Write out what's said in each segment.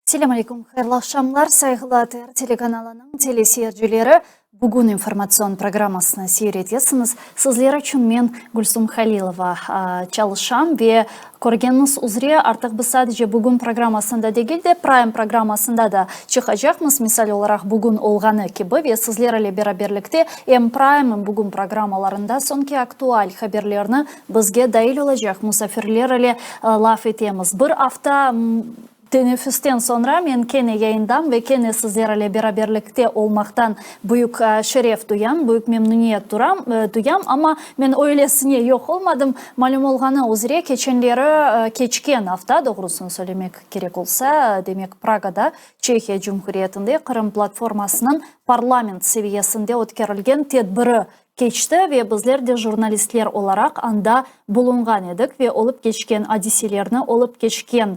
Selâm aleyküm, hayırlı aqşamlar, sayğılı ATR telekanalınıñ teleseyircileri. Bugün informatsion programmasını seyir etesiñiz. Sizler içün men, Gülsum Halilova, çalışam ve körgeniñiz üzre artıq biz sadece Bugün programmasında degil de, Prime programmasında da çıqacaqmız, misal olaraq bugün olğanı kibi ve sizler ile beraberlikte em Prime, em Bugün programmalarında soñki aktual haberlerni bizge dail olacaq musafirler ile laf etemiz. Bir afta Teneffüsten soñra men kene yayındam ve kene sizler ile beraberlikte olmaqtan büyük şeref duyam, büyük memnüniyet duram, duyam. Amma men öylesine yoq olmadım. Malüm olğanı üzre, keçenleri, keçken afta, doğrusını söylemek kerek olsa, demek, Pragada, Çehiya Cumhuriyetinde Qırım platformasınıñ parlament seviyesinde ötkerilgen tedbiri keçti ve bizler de jurnalistler olaraq anda bulunğan edik ve olıp keçken adiselerni, olıp keçken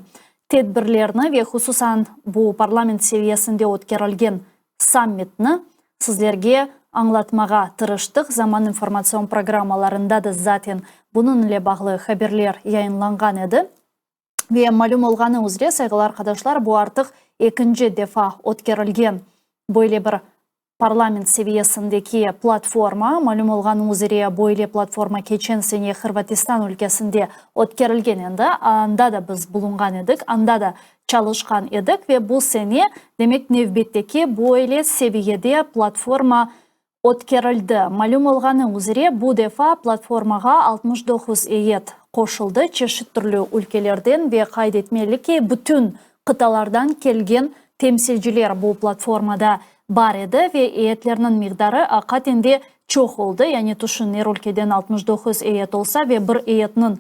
tedbirlerni ve hususan bu parlament seviyesinde ötkerilgen sammitni sizlerge añlatmağa tırıştıq. Zaman informatsion programmalarında da zaten bunıñ ile bağlı haberler yayınlanğan edi. Ve malüm olğanı üzre, sayğılı arqadaşlar, bu artıq ekinci defa ötkerilgen böyle bir Parlament seviyesindeki platforma, malüm olğanı üzre, böyle platforma keçen sene Hırvatistan ülkesinde ötkerilgen endi, anda da biz bulunğan edik, anda da çalışqan edik ve bu sene, demek, nevbetteki böyle seviyede platforma ötkerildi. Malüm olğanı üzre, bu defa platformağa 69 eyet qoşuldı, çeşit türlü ülkelerden ve qayd etmeli ki, bütün qıtalardan kelgen temsilciler bu platformada bar edi ve eyetlerniñ miqdarı aqaten de çoq oldı, yani tüşün, er ülkeden 69 eyet olsa ve bir eyetniñ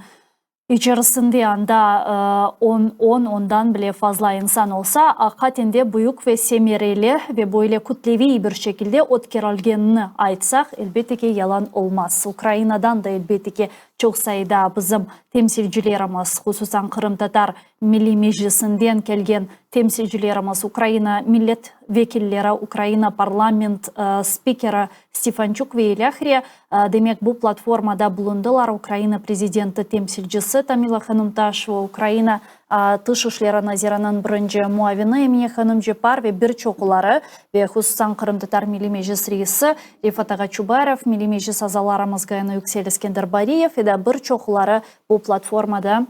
içerisinde anda on, on, ondan bile fazla insan olsa, aqaten de büyük ve semereli ve böyle kütleviy bir şekilde ötkerilgenini aytsaq, elbette ki, yalan olmaz. Ukrainadan da, elbette ki, çoq sayıda bizim temsilcilerimiz, hususan qırımtatar Milliy Meclisinden kelgen temsilcilerimiz, Ukraina millet vekilleri, Ukraina parlament spikeri Stefançuk ve ilâhre, demek, bu platformada bulundılar, Ukraina prezidenti temsilcisi Tamila hanım Taşeva, Ukraina Tış işleri naziriniñ birinci muavini Emine hanım Cepar ve bir çoqları, ve hususan Qırımtatar Milliy Meclis reisi Refat ağa Çubarov, Milliy Meclis azalarımız Gayana Yüksel, Eskender Bariyev ve da bir çoqları bu platformada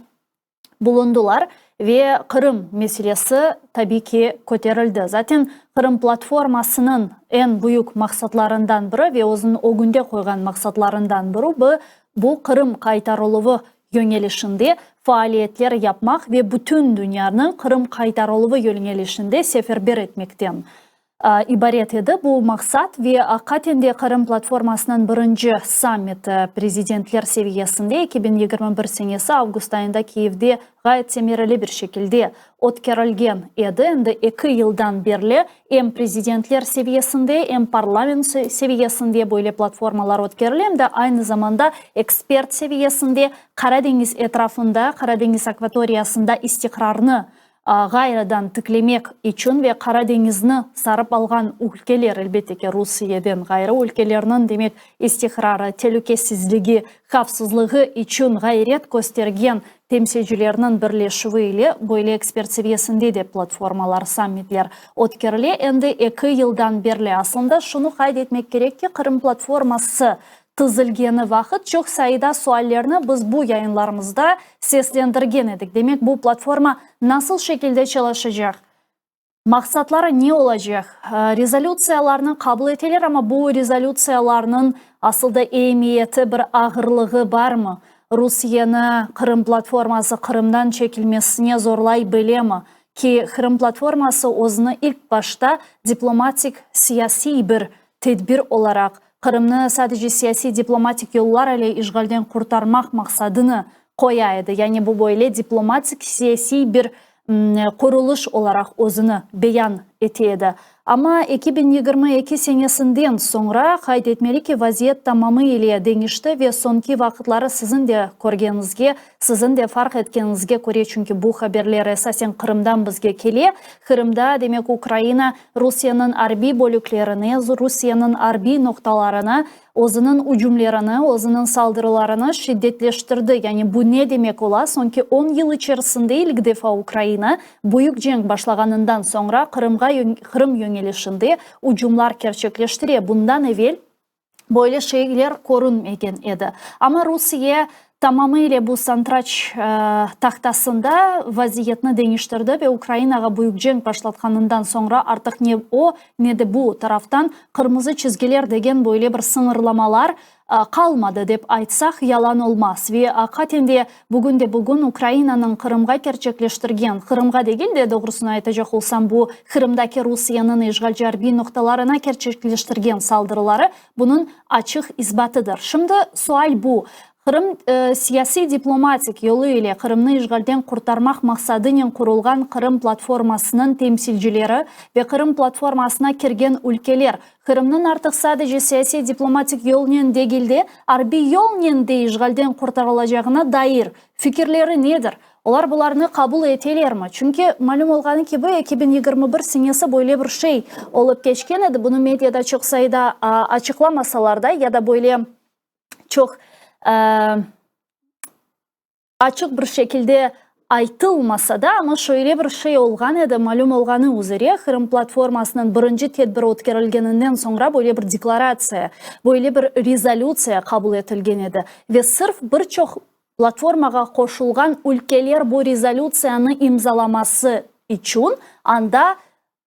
bulundılar ve Qırım meselesi, tabiy ki, köterildi. Zaten Qırım platformasınıñ eñ büyük maqsatlarından biri ve özüniñ ögünde qoyğan maqsatlarından biri bu Qırım qaytarıluvı yöñelişinde faaliyetler yapmaq ve bütün dünyanı Qırım qaytarıluvı yöñelişinde seferber etmekten ibaret edi bu maqsat ve aqaten de Qırım platformasınıñ birinci sammiti prezidentler seviyesinde 2021 senesi avgust ayında Kiyevde ğayet semereli bir şekilde ötkerilgen edi. Endi eki yıldan berli em prezidentler seviyesinde, em parlament seviyesinde böyle platformalar ötkerile, em de aynı zamanda ekspert seviyesinde Qara deñiz etrafında, Qara deñiz akvatoriyasında istiqrarnı ğayrıdan tiklemek içün ve Qara deñizni sarıp alğan ülkeler, elbette ki, Rusiyeden ğayrı ülkelerniñ, demek, istiqrarı, telükesizligi, havfsızlığı içün ğayret köstergen temsilcilerniñ birleşüvi ile böyle ekspert seviyesinde de platformalar, sammitler ötkerile endi eki yıldan berli. Aslında, şunı qayd etmek kerek ki, Qırım platforması tizilgeni vaqıt çoq sayıda suallerni biz bu yayınlarımızda seslendirgen edik. Demek, bu platforma nasıl şekilde çalışacaq, maqsatları ne olacaq? Rezolütsiyalarnı qabul eteler, amma bu rezolütsiyalarnıñ asılda emiyeti, bir ağırlığı barmı? Rusiyeni Qırım platforması Qırımdan çekilmesine zorlay bilemi? Ki, Qırım platforması özüni ilk başta diplomatik, siyasiy bir tedbir olaraq, Qırımnı sadece siyasiy-diplomatik yollar ile işğalden qurtarmaq maqsadını qoya edi. Yani bu böyle diplomatik-siyasiy bir qurulış olaraq özüni beyan ete edi. Amma 2022 senesinden soñra, qayd etmeli ki, vaziyet tamamı ile deñişti ve soñki vaqıtları siziñ de körgeniñizge, siziñ de farq etkeniñizge köre, çünki bu haberler esasen Qırımdan bizge kele, Qırımda, demek, Ukraina Rusiyeniñ arbiy bölüklerine, Rusiyeniñ arbiy noqtalarına Özüniñ ücümlerini, özüniñ saldırılarını şiddetleştirdi. Yani bu ne demek ola? Soñki on yıl içerisinde ilk defa Ukraina, büyük cenk başlağanından soñra Qırımğa, Qırım yöñelişinde ücümlar kerçekleştire. Bundan evel böyle şeyler körünmegen edi. Amma Rusiye Tamamı ile bu santraç tahtasında vaziyetni deñiştirdi ve Ukrainağa büyük cenk başlatqanından soñra artıq ne o, ne de bu taraftan qırmızı çizgiler degen böyle bir sıñırlamalar qalmadı, dep aytsaq, yalan olmaz. Ve aqiqaten de bugünde-bugün Ukrainanıñ Qırımğa kerçekleştirgen, Qırımğa degil de, doğrusını aytacaq olsam, bu Qırımdaki Rusiyeniñ işğalci arbiy noqtalarına kerçekleştirgen saldırıları Bunıñ açıq isbatıdır. Şimdi sual bu, Qırım siyasiy-diplomatik yolu ile Qırımnı işğalden qurtarmaq maqsadınen qurulğan Qırım platformasınıñ temsilcileri ve Qırım platformasına kirgen ülkeler Qırımnıñ artıq sadece siyasiy-diplomatik yolnen degil de, arbiy yolnen de işğalden qurtarılacağına dair fikirleri nedir? Olar bularnı qabul etelermi? Çünki, malüm olğanı kibi, 2021 senesi böyle bir şey olıp keçken edi, bunı mediada çoq sayıda açıqlamasalar da ya da böyle çoq açıq bir şekilde aytılmasa da, amma şöyle bir şey olğan edi, malüm olğanı üzere, Qırım platformasınıñ birinci tedbiri ötkerilgeninden soñra böyle bir deklaratsiya, böyle bir rezolütsiya qabul etilgen edi ve sırf bir çoq Platformağa qoşulğan ülkeler bu rezolütsiyanı imzalaması içün anda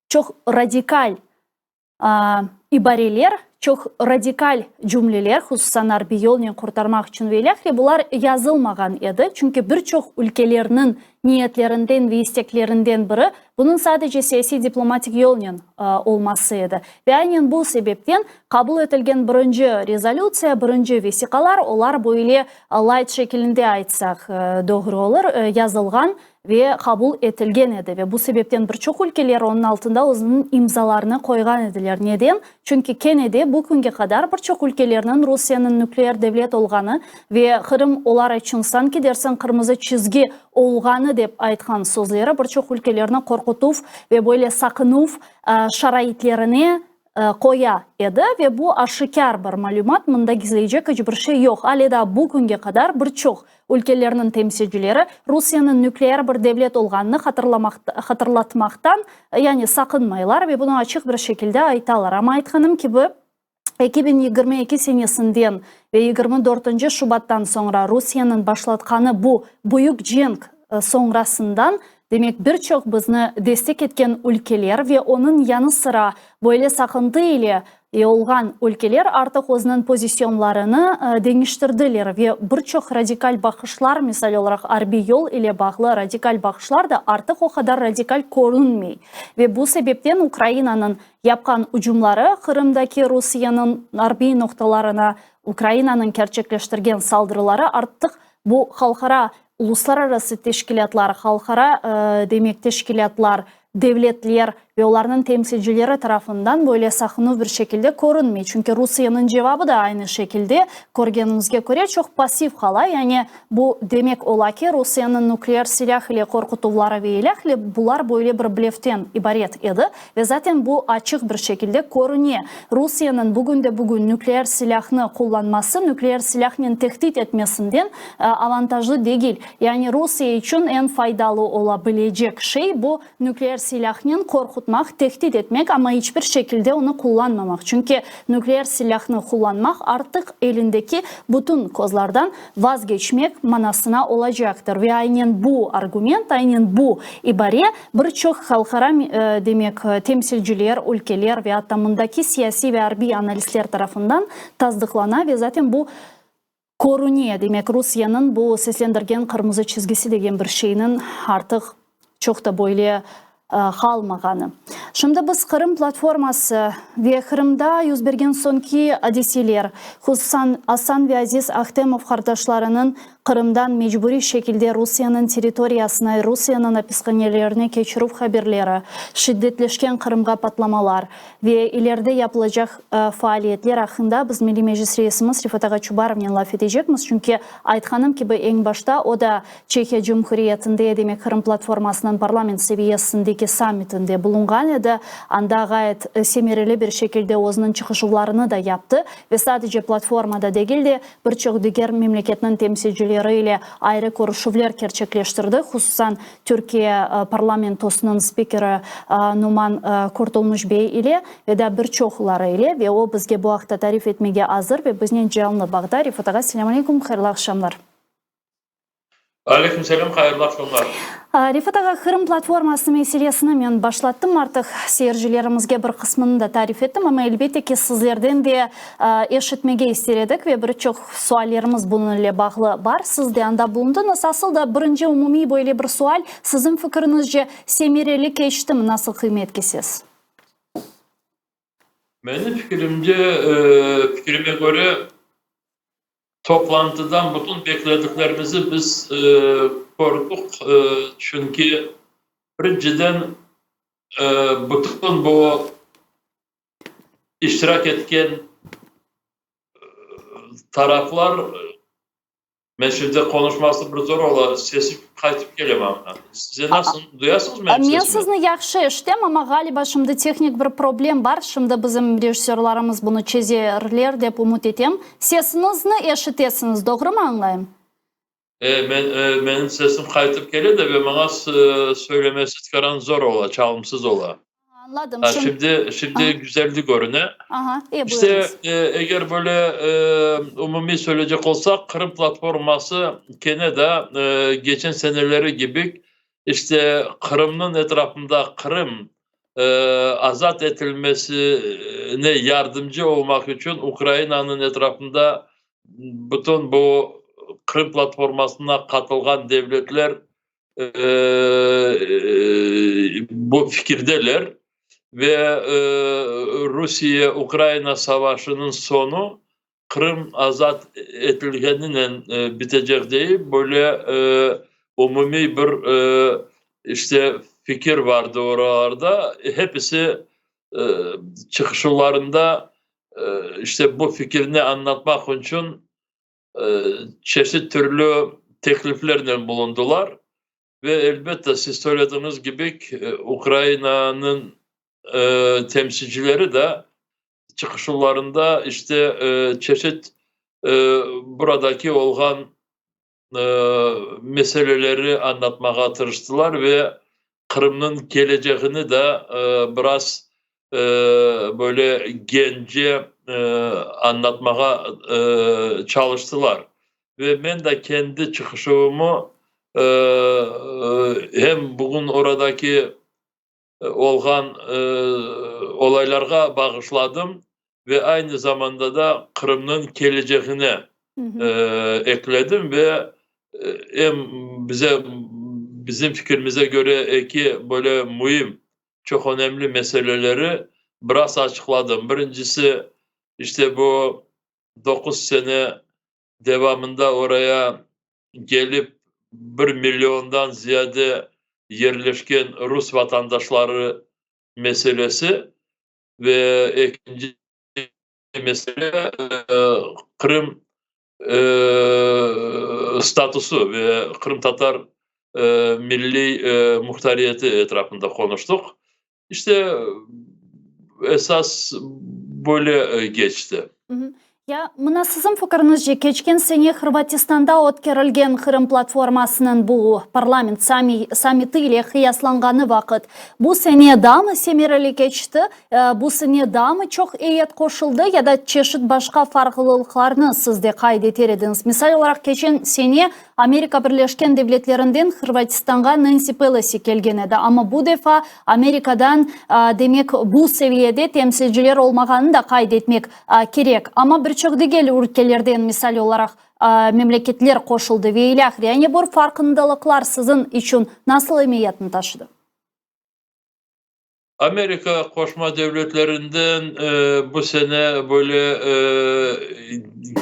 çoq radikal ibareler, çoq radikal cümleler, hususan arbiy yolnen qurtarmaq içün ve ilâhre, bular yazılmağan edi, çünki bir çoq ülkelerniñ niyetlerinden ve isteklerinden biri bunıñ sadece siyasiy-diplomatik yolnen olması edi. Ve aynen bu sebepten qabul etilgen birinci rezolütsiya, birinci vesiqalar, olar böyle layt şekilinde aytsaq doğru olur, yazılğan ve qabul etilgen edi. Ve bu sebepten bir çoq ülkeler onıñ altında özüniñ imzalarını qoyğan ediler. Neden? Çünki kene de bu künge qadar bir çoq ülkelerniñ Rusiyeniñ nükleer devlet olğanı ve Qırım olar içün sanki dersiñ qırmızı çizgi olğanı dep aytqan sözleri bir çoq ülkelerni qorqutuv ve böyle saqınuv şaraitlerine qoya edi ve bu aşikâr bir malümat, mında gizleycek iç bir şey yoq. Ale daa bu künge qadar bir çoq ülkelerniñ temsilcileri Rusiyeniñ nükleer bir devlet olğanını hatırlatmaqtan, yani saqınmaylar ve bunı açıq bir şekilde aytalar. Amma aytqanım kibi, 2022 senesinden ve 24 şubattan soñra Rusiyeniñ başlatqanı bu büyük cenk soñrasından, demek, bir çoq bizni destek etken ülkeler ve onıñ yanı sıra böyle saqıntı ile olğan ülkeler artıq özüniñ pozisyonlarını deñiştirdiler ve bir çoq radikal baqışlar, misal olaraq arbiy yol ile bağlı radikal baqışlar da artıq o qadar radikal körünmey. Ve bu sebepten Ukrainanıñ yapqan ücümları Qırımdaki Rusiyeniñ arbiy noqtalarına Ukrainanıñ kerçekleştirgen saldırıları artıq bu halqara, uluslararası teşkilâtlar, halqara, demek, teşkilâtlar, devletler ve olarnıñ temsilcileri tarafından böyle saqınuv bir şekilde körünmey. Çünki Rusiyeniñ cevabı da aynı şekilde, körgenimizge köre, çoq passiv qala. Yani bu demek ola ki, Rusiyeniñ nükleer silâh ile qorqutuvları ve ilâhre, bular böyle bir bleften ibaret edi. Ve zaten bu açıq bir şekilde körüne. Rusiyeniñ bugünde-bugün nükleer silâhnı qullanması, nükleer silâhnen tehdit etmesinden avantajlı degil. Yani Rusiye içün eñ faydalı ola bilecek şey bu, nükleer silâhnen qorqutmaq, tehdit etmek, amma iç bir şekilde onı qullanmamaq. Çünki nükleer silâhnı qullanmaq artıq elindeki bütün kozlardan vazgeçmek manasına olacaqtır. Ve aynen bu argument, aynen bu ibare bir çoq halqara, demek, temsilciler, ülkeler ve atta mındaki siyasiy ve arbiy analistler tarafından tasdıqlana ve zaten bu körüne. Demek, Rusiyeniñ bu seslendirgen qırmızı çizgisi degen bir şeyniñ artıq çoq da böyle qalmağanı. Şimdi biz Qırım platforması ve Qırımda yüz bergen soñki adiseler, hususan Asan ve Aziz Ahtemov qardaşlarınıñ. Qırımdan mecburiy şekilde Rusiyeniñ territoriyasına, Rusiyeniñ apishanelerine keçirüv haberleri, şiddetleşken Qırımğa patlamalar ve ileride yapılacaq faaliyetler aqqında biz Milliy Meclis reisimiz Refat ağa Çubarovnen laf etecekmiz. Çünki, aytqanım kibi, eñ başta o da Çehiya Cumhuriyetinde, demek, Qırım platformasınıñ parlament seviyesindeki sammitinde bulunğan edi. Anda ğayet semereli bir şekilde özüniñ çıqışuvlarını da yaptı ve sadece platformada degil de, bir çoq diger memleketniñ temsilcileri ile ayrı körüşüvler kerçekleştirdi, hususan Türkiye parlamentosınıñ spikeri Numan Kurtulmuş bey ile ve daa bir çoqları ile, ve o bizge bu aqta tarif etmege azır ve biznen canlı bağda. Refat ağa, selâm aleyküm, hayırlı aqşamlar. Aleyküm selâm, hayırlı aqşamlar. Refat ağa, Qırım platforması meselesini men başlattım artıq, seyircilerimizge bir qısmını da tarif ettim, amma elbette ki, sizlerden de eşitmege ister edik ve bir çoq suallerimiz bunıñ ile bağlı bar. Siz de anda bulundıñız. Asıl da birinci umumiy böyle bir sual, siziñ fikiriñizce, semereli keçtimi, nasıl qıymet kesesiz? Menim fikirimce, fikirime köre, toplantıdan bütün beklediklerimizi biz kördik, çünki birinciden bütün bu iştirak etken taraflar, Men şimdi qonuşması bir zor ola, sesim qaytıp kele maña. Size nasıl, duyasıñız menim Men sesimi? sizni yahşı eşitem, amma ğaliba şimdi tehnik bir problem bar. Şimdi bizim rejissörlarımız bunı çezerler dep ümüt etem. Sesiñizni eşitesiñiz, doğrumı añlayım? E, men, e, menim sesim qaytıp kele de ve maña söylemesi tikaran zor ola, çalımsız ola. Añladım. Ha, şimdi, şimdi güzeldi körüne. Aha, e, İşte, buyurıñız. eger böyle umumiy söyleycek olsaq, Qırım platforması kene de geçen seneleri kibi, işte, Qırımnıñ etrafında Qırım azat etilmesine yardımcı olmaq içün Ukrainanıñ etrafında bütün bu Qırım platformasına qatılğan devletler bu fikirdeler ve Rusiye-Ukrayina savaşınıñ soñu Qırım azat etilgeninen bitecek deyip, böyle umumiy bir işte fikir vardı oralarda. Hepisi çıqışlarında işte bu fikirni añlatmaq içün çeşit türlü tekliflernen bulundılar ve, elbette, siz söylediñiz kibi, Ukrainanıñ temsilcileri de çıqışlarında işte çeşit buradaki olğan meseleleri añlatmağa tırıştılar ve Qırımnıñ keleceğini de biraz böyle gence añlatmağa çalıştılar. Ve men de kendi çıqışımı hem bugün oradaki olğan olaylarğa bağışladım ve aynı zamanda da Qırımnıñ keleceğine ekledim ve em bize, bizim fikrimize köre eki böyle müim, çoq önemli meseleleri biraz açıqladım. Birincisi, işte bu 9 sene devamında oraya kelip 1 milliondan ziyade yerleşken rus vatandaşları meselesi ve ekinci mesele Qırım statusı ve qırımtatar milliy muhtariyeti etrafında qonuştıq. İşte, esas böyle keçti. Ya, mına siziñ fikiriñizce, keçken sene Hırvatistanda ötkerilgen Qırım platformasınıñ bu parlament sammiti ile qıyaslanğanı vaqıt, bu sene daa mı semereli keçti, bu sene daa mı çoq eyyet qoşuldı ya da çeşit başqa farqlılıqlarnı siz de qayd eter ediñiz? Misal olaraq, keçen sene Amerika Birleşken Devletlerinden Hırvatistanğa Nensi Pelosi kelgen edi, amma bu defa Amerikadan, demek, bu seviyede temsilciler olmağanını da qayd etmek kerek. Amma bir çoq diger ülkelerden, misal olaraq, memleketler qoşuldı ve ilâhre. Yani bu farqındalıqlar siziñ içün nasıl emiyetni taşıdı? Amerika Qoşma Devletlerinden bu sene böyle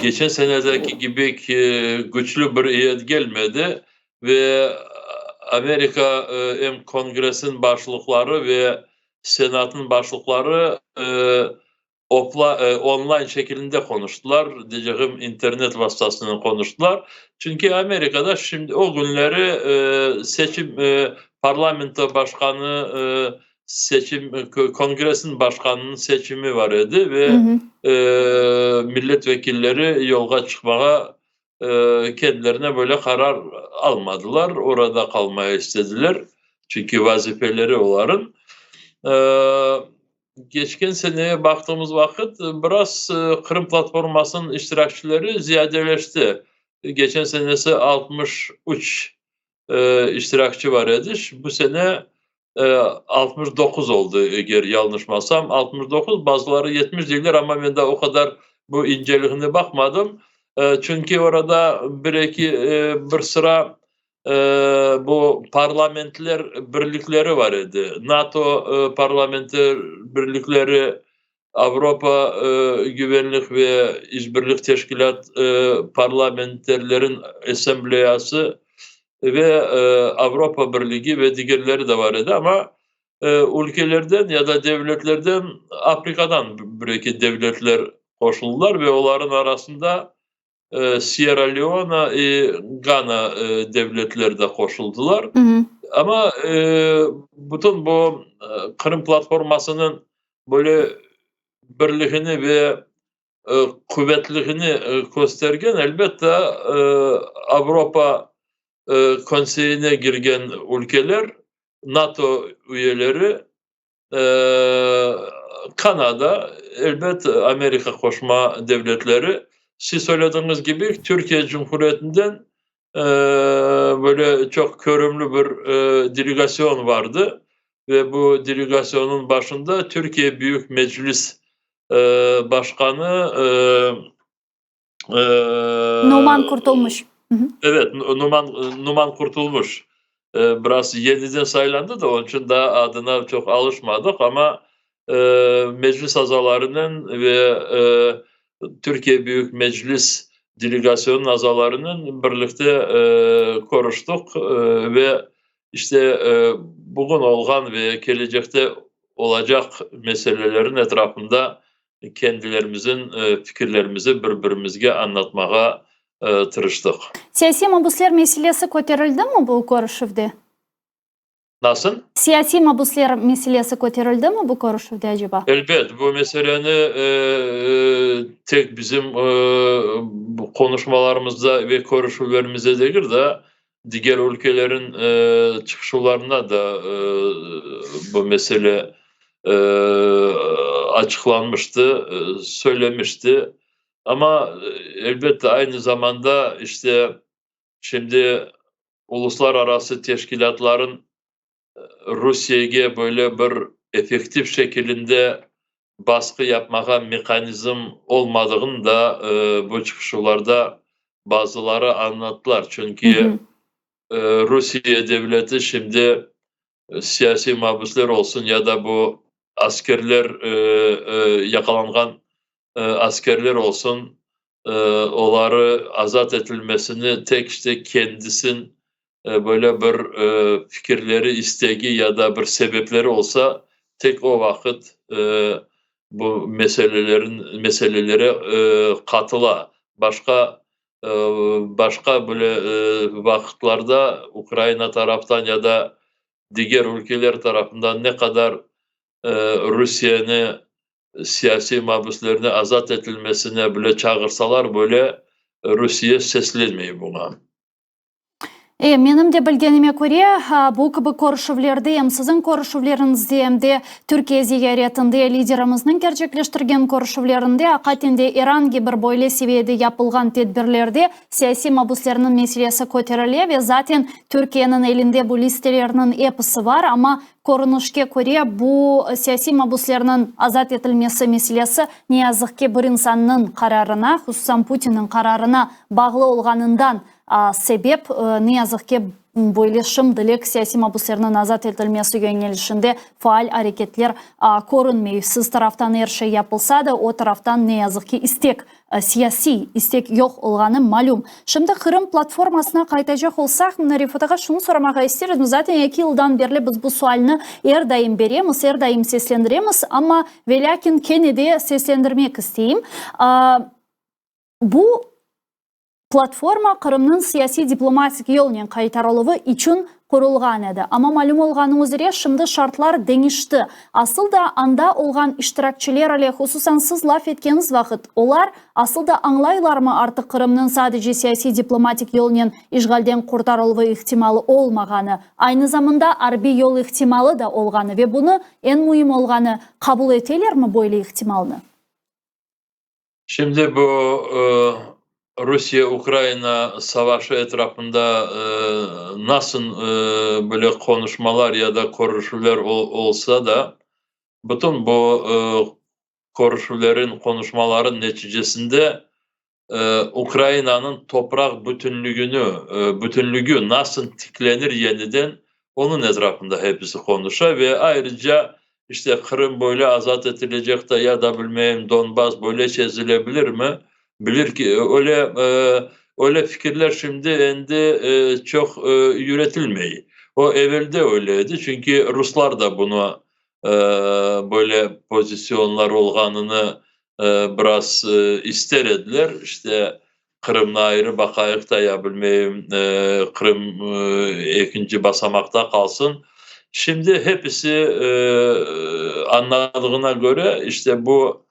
keçen senedeki kibi küçlü bir eyet kelmedi ve Amerika em Kongressiniñ başlıqları ve Senatnıñ başlıqları onlayn şekilinde qonuştılar, deycegim, internet vastasınen qonuştılar. Çünki Amerikada şimdi o künleri seçim, parlamento başqanı seçim, Kongressniñ başqanınıñ seçimi bar edi ve millet vekilleri yolğa çıqmağa kendilerine böyle qarar almadılar, orada qalmaya istediler, çünki vazifeleri olarıñ. Keçken seneye baqtığımız vaqıt, biraz Qırım platformasınıñ iştirakçileri ziyadeleşti. Keçen senesi 63 iştirakçi bar edi, bu sene 69 oldı, eger yañlışmasam, 69, bazıları 70 deyler, amma men daa o qadar bu inceligine baqmadım, çünki orada bir-eki, bir sıra bu parlamentler birlikleri bar edi, NATO parlamenter birlikleri, Avropa güvenlik ve işbirlik teşkilât parlamenterlerin assambleyası ve Avropa Birligi ve digerleri de bar edi, amma ülkelerden ya da devletlerden Afrikadan bir-eki devletler qoşuldılar ve olarnıñ arasında Sierra Leona i Gana devletleri de qoşuldılar. Amma bütün bu Qırım platformasınıñ böyle birligini ve quvetligini köstergen, elbette, Avropa Konseyine kirgen ülkeler, NATO üyeleri, Kanada, elbet, Amerika Qoşma Devletleri, siz söylediñiz kibi, Türkiye Cumhuriyetinden böyle çoq körümli bir delegasyon vardı ve bu delegasyonıñ başında Türkiye Büyük Meclis başqanı Numan Kurtulmuş. Evet, Numan, Numan Kurtulmuş. Biraz yeniden saylandı da, onıñ içün daa adına çoq alışmadıq, amma meclis azalarınen ve Türkiye Büyük Meclis delegasyonınıñ azalarınen birlikte körüştik ve işte bugün olğan ve kelecekte olacaq meselelerin etrafında kendilerimizin fikirlerimizi bir-birimizge añlatmağa tırıştıq. Siyasiy mabusler meselesi köterildimi bu körüşüvde? Nasıl? Siyasiy mabusler meselesi köterildimi bu körüşüvde aceba? Elbet, bu meseleni tek bizim qonuşmalarımızda ve körüşüvlerimizde degil de, diger ülkelerin çıqışlarında da bu mesele açıqlanmıştı, söylemişti. Amma, elbette, aynı zamanda, işte, şimdi uluslararası teşkilâtların Rusiyege böyle bir effektiv şekilinde basqı yapmağa mehanizm olmadığını da bu çıqışlarda bazıları añlattılar. Çünki Rusiye devleti şimdi siyasiy mabüsler olsun ya da bu askerler, yaqalanğan askerler olsun, oları azat etilmesini tek işte kendisin böyle bir fikirleri, istegi ya da bir sebepleri olsa, tek o vaqıt bu meselelerin meselelere qatıla. Başqa başqa böyle vaqıtlarda Ukraina taraftan ya da diger ülkeler tarafından ne qadar Rusiyeni siyasiy mabüslerni azat etilmesine bile çağırsalar, böyle Rusiye seslenmey buña. Menim de bilgenime köre, bu kibi körüşüvlerde, em siziñ körüşüvleriñizde, em de Türkiye ziyaretinde liderimizniñ kerçekleştirgen körüşüvlerinde, aqaten de er angi bir böyle seviyede yapılğan tedbirlerde siyasiy mabüslerniñ meselesi köterile ve zaten Türkiyeniñ elinde bu listelerniñ episi bar, amma Körünişke köre, bu siyasiy mabuslerniñ azat etilmesi meselesi, ne yazıq ki, bir insannıñ qararına, hususan Putinniñ qararına bağlı olğanından. Sebep, ne yazıq ki, böyle şimdilik siyasiy mabüslerniñ azat etilmesi yöñelişinde faal areketler körünmey. Siz taraftan er şey yapılsa da, o taraftan, ne yazıq ki, istek, siyasiy istek yoq olğanı malüm. Şimdi Qırım platformasına qaytacaq olsaq, mına Refat ağa, şunı soramağa ister edim, zaten eki yıldan berli biz bu sualni er daim beremiz, er daim seslendiremiz, amma velâkin kene de seslendirmek isteyim. Bu Platforma Qırımnıñ siyasiy-diplomatik yolnen qaytarıluvı içün qurulğan edi. Amma malüm olğanı üzre, şimdi şartlar deñişti. Asıl da anda olğan iştirakçiler ile hususan siz laf etkeniz vaqıt, olar asıl da añlaylarmı artıq Qırımnıñ sadece siyasiy-diplomatik yolnen işğalden qurtarıluvı ihtimalı olmağanı, aynı zamanda arbiy yol ihtimalı da olğanı ve bunı, eñ müim olğanı, qabul etelermi böyle ihtimalnı? Şimdi bu Rusiye-Ukrayina savaşı etrafında nasıl böyle qonuşmalar ya da körüşüvler olsa da, bütün bu körüşüvlerin, qonuşmaların neticesinde Ukrayinanıñ topraq bütünlügini, bütünlügi nasıl tiklenir yeniden, onıñ etrafında hepisi qonuşa ve ayrıca işte Qırım böyle azat etilecek de ya da bilmeyim Donbass böyle çezilebilirmi, bilir ki, öyle öyle fikirler şimdi endi çoq yürütilmey. O evelde öyle edi, çünki ruslar da bunı böyle pozisyonlar olğanını biraz ister ediler. İşte Qırımnı ayrı baqayıq da, ya bilmeyim, Qırım ekinci basamaqta qalsın. Şimdi hepisi añladığına köre, işte bu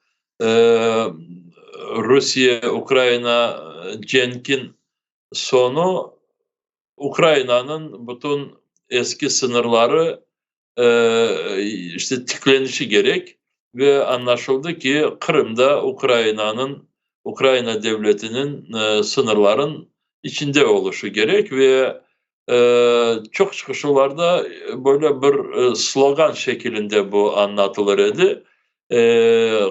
Rusiye-Ukraina cenkin soñu Ukrainanıñ bütün eski sıñırları işte tiklenişi kerek ve añlaşıldı ki, Qırım da Ukrainanıñ, Ukraina devletiniñ sıñırların içinde oluşı kerek ve çoq çıqışlarda böyle bir slogan şekilinde bu añlatılır edi.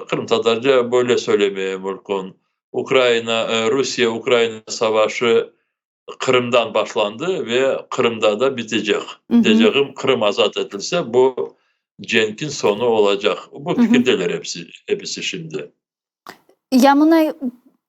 Qırımtatarca böyle söylemeye mümkün, Ukraina, Rusiye-Ukraina savaşı Qırımdan başlandı ve Qırımda da bitecek. Bitecegim, Qırım azat etilse, bu cenkin soñu olacaq. Bu fikirdeler episi, episi şimdi. Ya mına,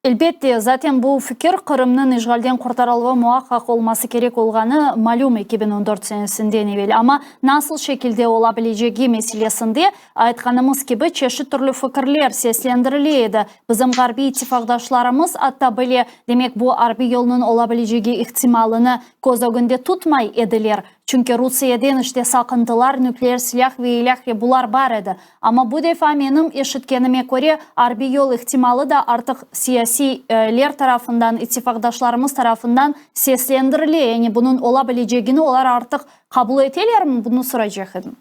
elbette, zaten bu fikir Qırımnıñ işğalden qurtarıluvı muaqqaq olması kerek olğanı malüm 2014 senesinden evel. Amma nasıl şekilde ola bilecegi meselesinde, aytqanımız kibi, çeşit türlü fikirler seslendirile edi. Bizim ğarbiy ittifaqdaşlarımız atta bile, demek, bu arbiy yolnıñ ola bilecegi ihtimalını köz ögünde tutmay ediler, çünki Rusiyeden işte saqıntılar, nükleer silâh ve ilâhre bular bar edi. Amma bu defa menim eşitkenime köre, arbiy yol ihtimalı da artıq siyasiyler tarafından, ittifaqdaşlarımız tarafından seslendirile, yani bunıñ ola bilecegini olar artıq qabul etelermi, bunı soracaq edim.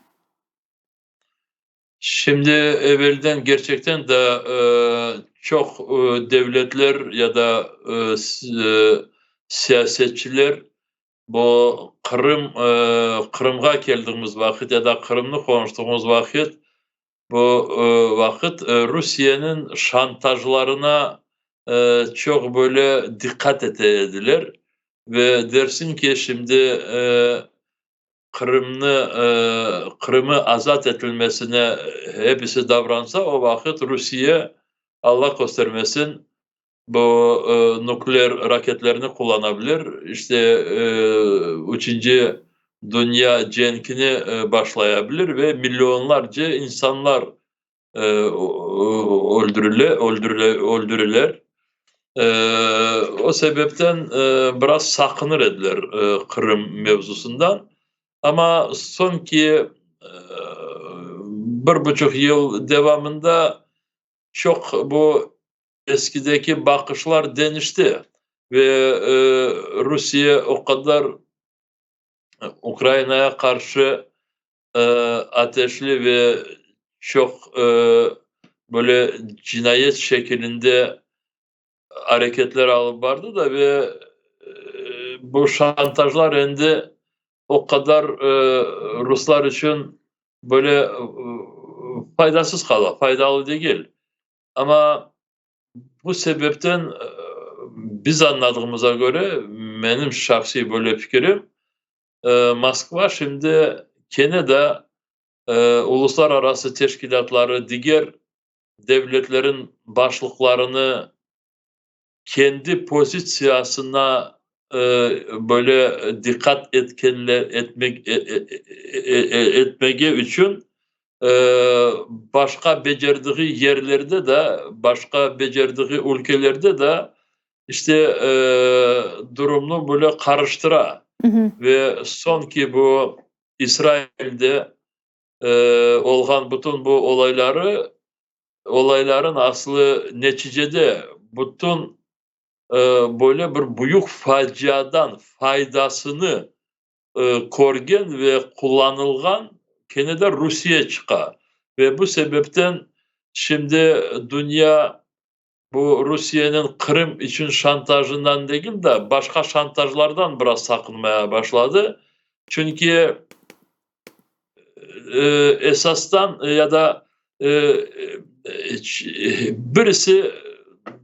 Şimdi evelden kerçekten de çoq devletler ya da siyasetçiler bu Qırım, Qırımğa keldiğimiz vaqıt ya da Qırımnı qonuştığımız vaqıt, bu vaqıt Rusiyeniñ şantajlarına çoq böyle diqqat ete ediler ve dersiñ ki, şimdi Qırımnı, Qırımı azat etilmesine hepisi davransa, o vaqıt Rusiye, Alla köstermesin, bu nükleer raketlerni qullana bilir, işte, üçünci dünya cenkini başlaya bilir ve millionlarca insanlar öldürile, öldürile, öldüriler. O sebepten biraz saqınır ediler Qırım mevzusından. Amma soñki bir buçuq yıl devamında çoq bu eskideki baqışlar deñişti ve Rusiye o qadar Ukrainaya qarşı ateşli ve çoq böyle cinayet şekilinde areketler alıp bardı da ve bu şantajlar endi o qadar ruslar içün böyle faydasız qala, faydalı degil. Amma bu sebepten biz añladığımıza köre, menim şahsiy böyle fikirim, Moskva şimdi kene de uluslararası teşkilâtları, diger devletlerin başlıqlarını kendi pozitsiyasına böyle diqqat etkenler etmek etmege içün başqa becerdiği yerlerde de, başqa becerdiği ülkelerde de işte durumnı böyle qarıştıra. Ve soñki bu İsrailde olğan bütün bu olayları, olayların aslı neticede bütün böyle bir büyük faciadan faydasını körgen ve qullanılğan kene de Rusiye çıqa. Ve bu sebepten şimdi dünya bu Rusiyeniñ Qırım içün şantajından degil de, başqa şantajlardan biraz saqınmaya başladı. Çünki esastan ya da birisi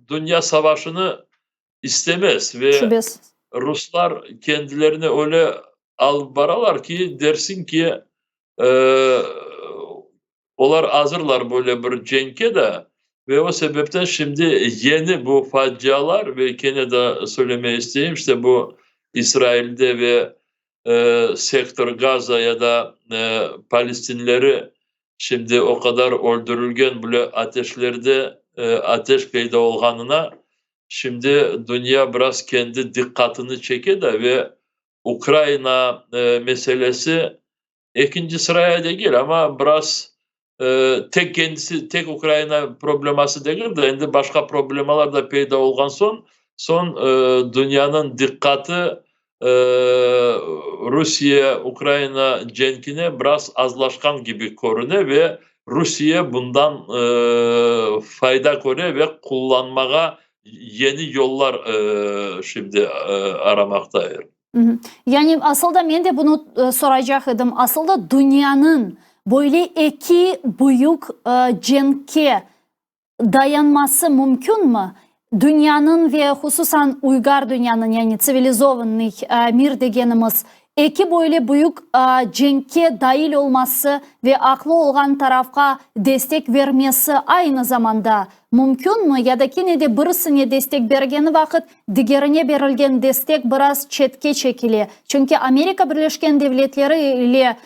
dünya savaşını istemez ve Şübesiz. ruslar kendilerini öyle alıp baralar ki, dersiñ ki, olar azırlar böyle bir cenkke de ve o sebepten şimdi yeni bu facialar ve kene de söylemege isteyim, işte bu İsrailde ve Sektor Gaza ya da palestinleri şimdi o qadar öldürilgen bile ateşlerde ateş peyda olğanına şimdi dünya biraz kendi diqqatını çeke de ve Ukraina meselesi ekinci sıraya degil, amma biraz tek kendisi, tek Ukraina probleması degil de, endi başqa problemalar da peyda olğan soñ dünyanıñ diqqatı Rusiye-Ukraina cenkine biraz azlaşqan kibi körüne ve Rusiye bundan fayda köre ve qullanmağa yeni yollar şimdi aramaqtadır. Yani asıl da men de bunı soracaq edim, asıl da dünyanıñ böyle eki büyük cenkke dayanması mümkünmi? Dünyanıñ ve hususan uygar dünyanıñ, yani tsivilizovannıy mir degenimiz, eki böyle büyük cenkke dail olması ve aqlı olğan tarafqa destek bermesi aynı zamanda mümkünmi ya da kene de birisine destek bergeni vaqıt digerine berilgen destek biraz çetke çekile? Çünki Amerika Birleşken Devletleri ile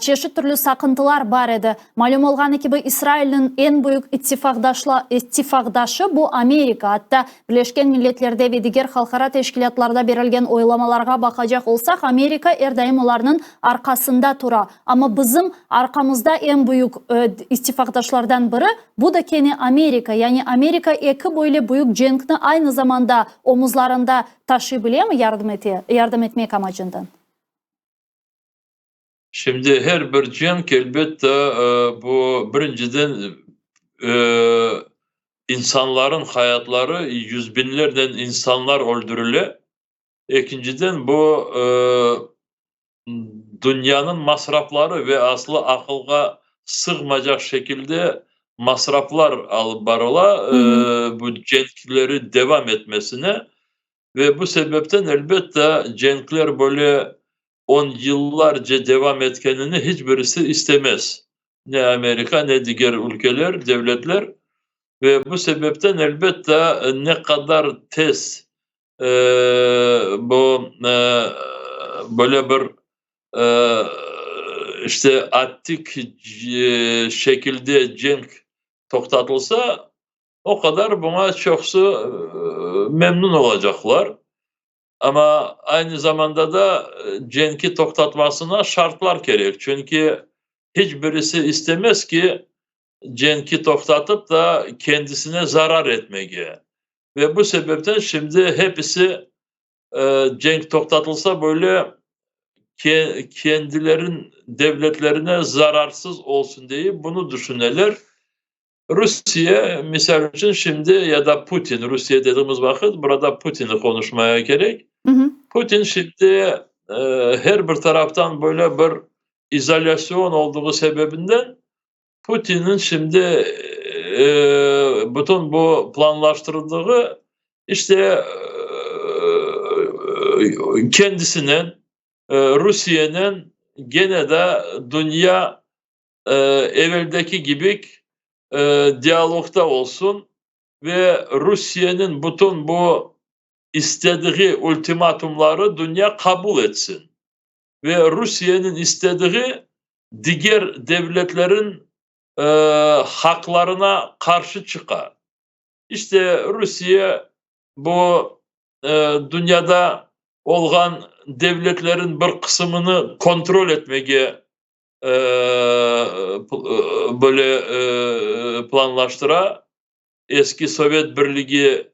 çeşit türlü saqıntılar bar edi. Malüm olğanı kibi, İsrailniñ eñ büyük ittifaqdaşı bu Amerika. Atta Birleşken Milletlerde ve diger halqara teşkilâtlarda berilgen oylamalarğa baqacaq olsaq, Amerika er daim olarnıñ arqasında tura. Amma bizim arqamızda eñ büyük ittifaqdaşlardan biri, bu da kene Amerika. Yani Amerika eki böyle büyük cenkni aynı zamanda omuzlarında taşıy bilemi yardım ete, yardım etmek amacından? Şimdi her bir cenk, elbette, bu birinciden insanların hayatları, yüz biñlernen insanlar öldürile. Ekinciden, bu dünyanıñ masrafları ve aslı aqılğa sığmaycaq şekilde masraflar alıp barıla bu cenkleri devam etmesine. Ve bu sebepten, elbette, cenkler böyle on yıllarca devam etkenini hiç birisi istemez. Ne Amerika, ne diger ülkeler, devletler. Ve bu sebepten, elbette, ne qadar tez bu böyle bir işte attik şekilde cenk toqtatılsa, o qadar buña çoqusı memnün olacaqlar. Amma aynı zamanda da cenki toqtatmasına şartlar kerek, çünki hiç birisi istemez ki, cenki toqtatıp da kendisine zarar etmege. Ve bu sebepten şimdi hepisi cenk toqtatılsa böyle kendilerin devletlerine zararsız olsun deyip bunı düşüneler. Rusiye, misal içün, şimdi ya da Putin, Rusiye dediğimiz vaqıt burada Putinni qonuşmaya kerek. Putin şimdi her bir taraftan böyle bir izolasyon olduğu sebebinden Putinniñ şimdi bütün bu planlaştırdığı işte. Kendisinen, Rusiyenen gene de dünya eveldeki kibi dialogda olsun ve Rusiyeniñ bütün bu istediği ultimatumları dünya qabul etsin ve Rusiyeniñ istediği diger devletlerin haqlarına qarşı çıqa. İşte, Rusiye bu dünyada olğan devletlerin bir qısımını kontrol etmege böyle planlaştıra. Eski Sovet Birligi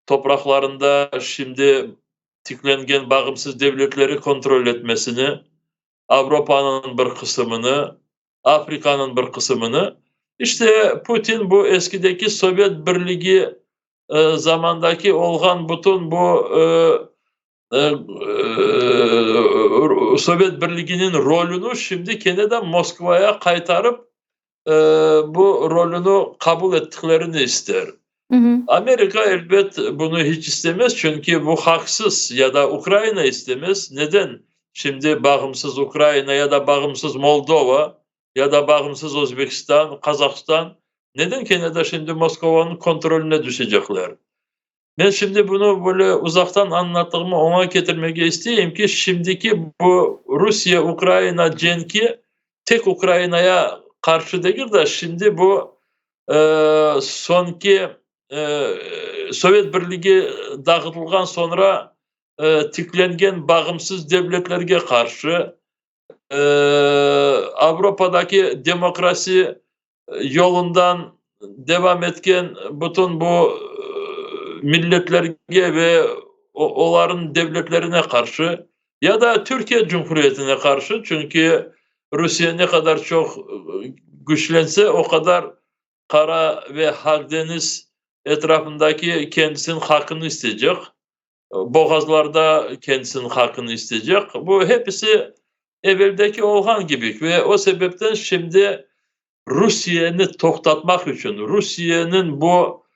topraqlarında şimdi tiklengen bağımsız devletleri kontrol etmesini, Avropanıñ bir qısımını, Afrikanıñ bir qısımını. İşte, Putin bu eskideki Sovet Birligi zamandaki olğan bütün bu Sovet Birliginiñ rolüni şimdi kene de Moskvaya qaytarıp, bu rolüni qabul ettiklerini ister. Amerika, elbet, bunı hiç istemez, çünki bu haqsız, ya da Ukraina istemez. Neden şimdi bağımsız Ukraina ya da bağımsız Moldova ya da bağımsız Özbekistan, Qazahstan, neden kene de şimdi Moskovanıñ kontrolüne düşecekler? Men şimdi bunı böyle uzaqtan añlattığımı oña ketirmege isteyim ki, şimdiki bu Rusiye-Ukraina cenki tek Ukrainaya qarşı degil de, şimdi bu soñki Sovet Birligi dağıtılğan soñra tiklengen bağımsız devletlerge qarşı, Avropadaki demokrasi yolundan devam etken bütün bu milletlerge ve olarnıñ devletlerine qarşı ya da Türkiye Cumhuriyetine qarşı, çünki Rusiye ne qadar çoq güçlense, o qadar Qara ve Haqdeniz etrafındaki kendisiniñ haqqını isteycek, boğazlarda kendisiniñ haqqını isteycek. Bu hepisi eveldeki olğan kibi ve o sebepten şimdi Rusiyeni toqtatmaq içün, Rusiyeniñ bu,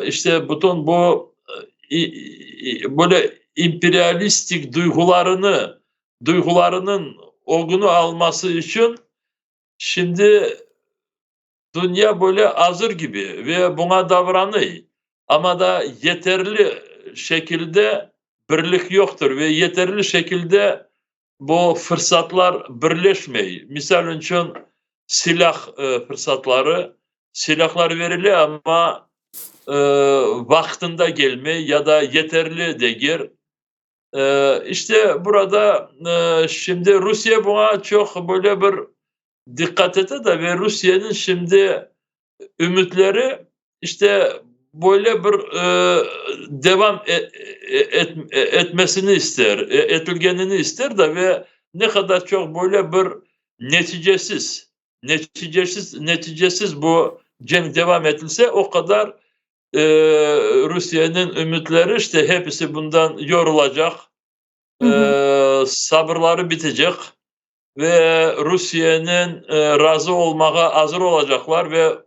işte, bütün bu böyle imperialistik duyğularını, duyğularınıñ ögüni alması içün şimdi dünya böyle azır kibi ve buña davranıy, amma da yeterli şekilde birlik yoqtır ve yeterli şekilde bu fırsatlar birleşmey. Misal içün, silâh fırsatları, silâhlar berile, amma vaqtında kelmey ya da yeterli degil. İşte, burada şimdi Rusiye buña çoq böyle bir diqqat ete de ve Rusiyeniñ şimdi ümütleri, işte, böyle bir devam etmesini ister, etilgenini ister de ve ne qadar çoq böyle bir neticesiz, neticesiz, neticesiz bu cenk devam etilse, o qadar Rusiyeniñ ümütleri, işte, hepisi bundan yorulacaq, sabırları bitecek ve Rusiyenen razı olmağa azır olacaqlar ve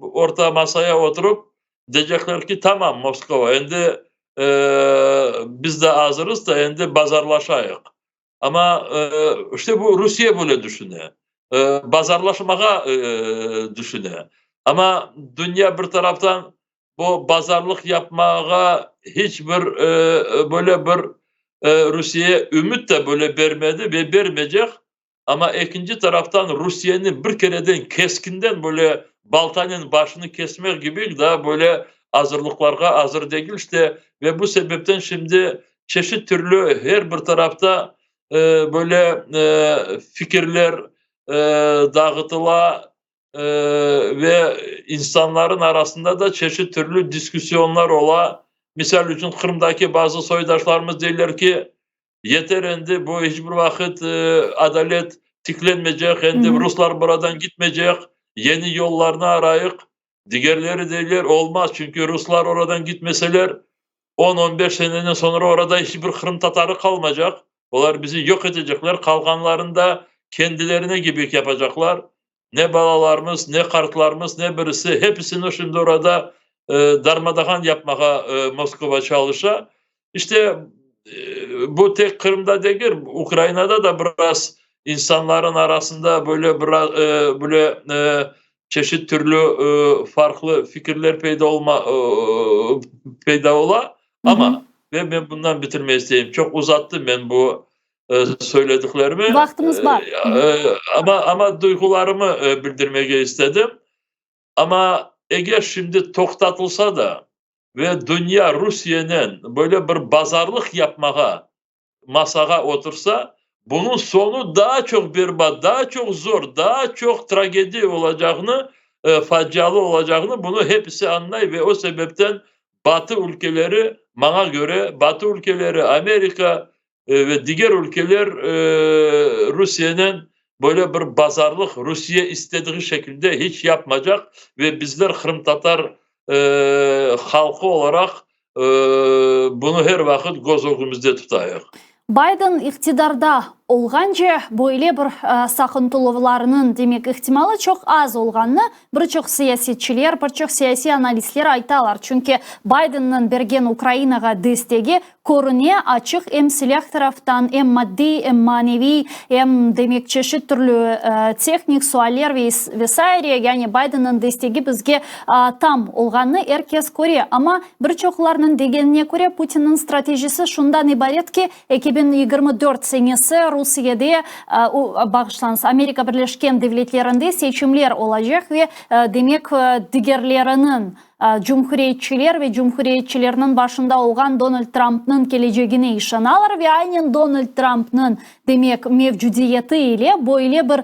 orta masaya oturıp deycekler ki, tamam, Moskova, endi biz de azırız da, endi bazarlaşayıq. Amma, işte, bu Rusiye böyle düşüne, bazarlaşmağa düşüne. Amma dünya bir taraftan bu bazarlıq yapmağa hiç bir böyle bir Rusiye ümüt de böyle bermedi ve bermeycek. Amma ekinci taraftan Rusiyeni bir kereden keskinden böyle baltanen başını kesmek kibi da böyle azırlıqlarğa azır degil, işte, ve bu sebepten şimdi çeşit türlü her bir tarafta böyle fikirler dağıtıla ve insanların arasında da çeşit türlü diskussiyonlar ola. Misal içün, Qırımdaki bazı soydaşlarımız deyler ki, yeter endi, bu hiç bir vaqıt adalet tiklenmeycek, endi ruslar buradan gitmeycek, yeni yollarnı arayıq. Digerleri deyler, olmaz, çünki ruslar oradan gitmeseler, 10-15 seneden soñra orada hiç bir qırımtatarı qalmaycaq, olar bizi yoq etecekler, qalğanlarını da kendilerine kibi yapacaqlar. Ne balalarımız, ne qartlarımız, ne birisi, hepisini şimdi orada darmadağan yapmağa Moskova çalışa. İşte. Bu tek Qırımda degil, Ukrainada da biraz insanların arasında böyle biraz böyle çeşit türlü farqlı fikirler peyda ola. Amma ve men bundan bitirmek isteyim. Çoq uzattım men bu söylediklerimi. Vaqtımız bar. Amma duyğularımı bildirmege istedim. Amma eger şimdi toqtatılsa da ve dünya Rusiyenen böyle bir bazarlıq yapmağa masağa otursa, bunıñ soñu daa çoq berbat, daa çoq zor, daa çoq tragediya olacağını, facialı olacağını bunı hepisi añlay ve o sebepten Batı ülkeleri, maña köre, Batı ülkeleri, Amerika ve diger ülkeler Rusiyenen böyle bir bazarlıq Rusiye istediği şekilde hiç yapmaycaq ve bizler qırımtatar halqı olaraq bunı her vaqıt köz ögümizde tutayıq. Biden iqtidarda olğance böyle bir saqıntıluvlarnıñ, demek, ihtimalı çoq az olğanını bir çoq siyasetçiler, bir çoq siyasiy analistler aytalar. Çünki Bidenniñ bergen Ukrainağa destegi körüne, açıq, em silâh taraftan, em maddiy, em maneviy, em, demek, çeşit türlü tehnik sualler ve saire, yani Bidenniñ destegi bizge tam olğanını er kes köre. Amma bir çoqlarnıñ degenine köre, Putinniñ stratejisi şundan ibaret ki, 2024 senesi Rusiyede, bağışlañız, Amerika Birleşken Devletlerinde seçimler olacaq ve, demek, digerleriniñ, cumhuriyetçiler ve cumhuriyetçilerniñ başında olğan Donald Trumpnıñ kelecegine işanalar ve aynen Donald Trumpnıñ, demek, mevcudiyeti ile böyle bir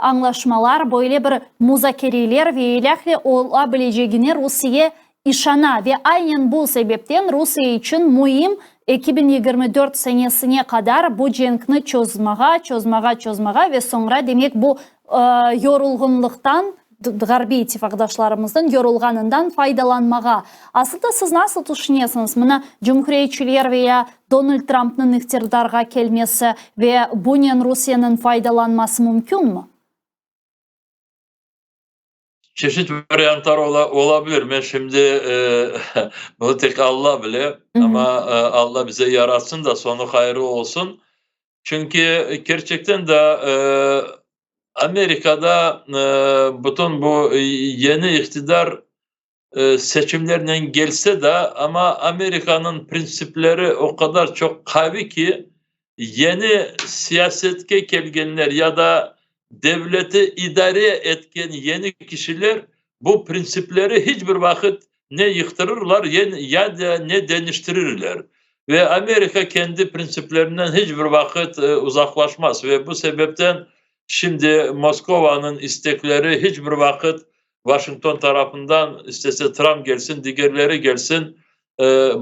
añlaşmalar, böyle bir muzakereler ve ilâhre ola bilecegine Rusiye işana ve aynen bu sebepten Rusiye içün müim 2024 senesine qadar bu cenkni çozmağa, çozmağa, çozmağa ve soñra, demek, bu yorulğınlıqtan, ğarbiy ittifaqdaşlarımıznıñ yorulğanından faydalanmağa. Aslında siz nasıl tüşünesiñiz, mına cumhuriyetçiler ve ya Donald Trumpnıñ iqtidarğa kelmesi ve bunen Rusiyeniñ faydalanması mümkünmi? Çeşit variantlar ola bilir. Men şimdi bunı tek Alla bile, amma Alla bize yaratsın da soñu hayırlı olsun. Çünki kerçekten de Amerikada bütün bu yeni iqtidar seçimlernen kelse de, amma Amerikanıñ printsipleri o qadar çoq qaviy ki, yeni siyasetke kelgenler ya da devleti idare etken yeni kişiler bu printsipleri hiç bir vaqıt ne yıqtırırlar, ya da ne deñiştirirler. Ve Amerika kendi printsiplerinden hiç bir vaqıt uzaqlaşmaz ve bu sebepten şimdi Moskovanıñ istekleri hiç bir vaqıt Washington tarafından, istese Trump kelsin, digerleri kelsin,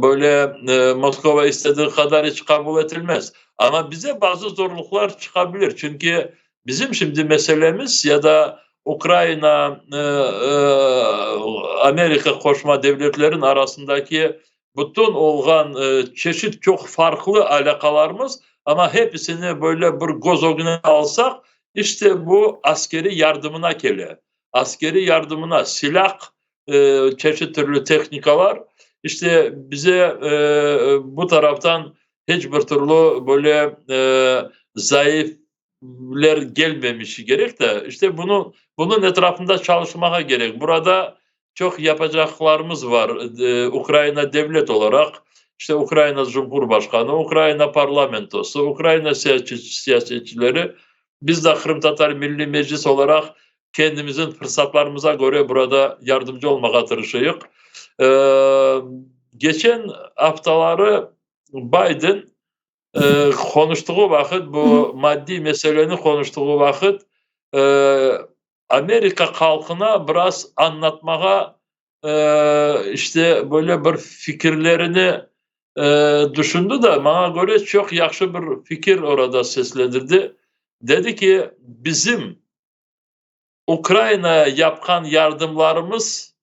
böyle Moskova istediği qadar hiç qabul etilmez. Amma bize bazı zorluqlar çıqabilir, çünki bizim şimdi meselemiz ya da Ukraina, Amerika Qoşma Devletlerin arasındaki bütün olğan çeşit çoq farqlı alâqalarımız, amma hepisini böyle bir köz ögüne alsaq, işte bu askeriy yardımına kele. Askeriy yardımına, silâh, çeşit türlü tehnikalar, işte bize bu taraftan hiç bir türlü böyle zayıfler gelmemişi kerek de, işte bunıñ etrafında çalışmağa kerek. Burada çoq yapacaqlarımız var Ukraina devlet olaraq, işte Ukraina Cumhurbaşqanı, Ukraina parlamentosı, Ukraina siyasetçileri, biz de Qırımtatar Milliy Meclis olaraq kendimizin fırsatlarımıza köre burada yardımcı olmağa tırışayıq. Geçen aftaları Biden qonuştığı vaqıt, bu maddiy meseleni qonuştığı vaqıt, Amerika halqına biraz añlatmağa işte böyle bir fikirlerini düşündi de, maña köre çoq yahşı bir fikir orada seslendirdi. Dedi ki, bizim Ukrainaya yapqan yardımlarımız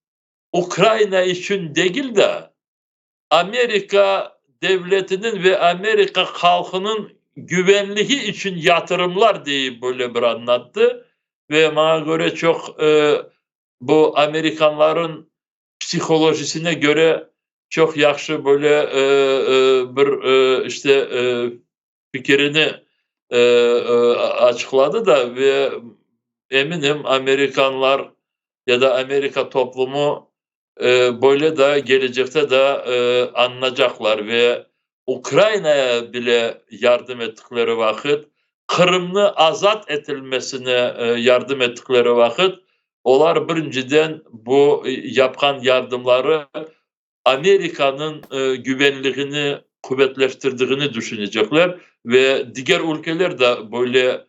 Ukraina içün degil de, Amerika devletiniñ ve Amerika halqınıñ güvenligi içün yatırımlar deyip böyle bir añlattı ve maña köre çoq bu amerikanların psiholojisine köre. çoq yahşı böyle bir işte fikirini açıqladı da ve eminim amerikanlar ya da Amerika toplumu böyle da gelecekte da añlaycaqlar ve Ukrainaya bile yardım ettikleri vaqıt, Qırımnı azat etilmesine yardım ettikleri vaqıt, olar birinciden bu yapqan yardımları Amerikanıñ güvenligini quvetleştirdigini tüşünecekler ve diger ülkeler de böyle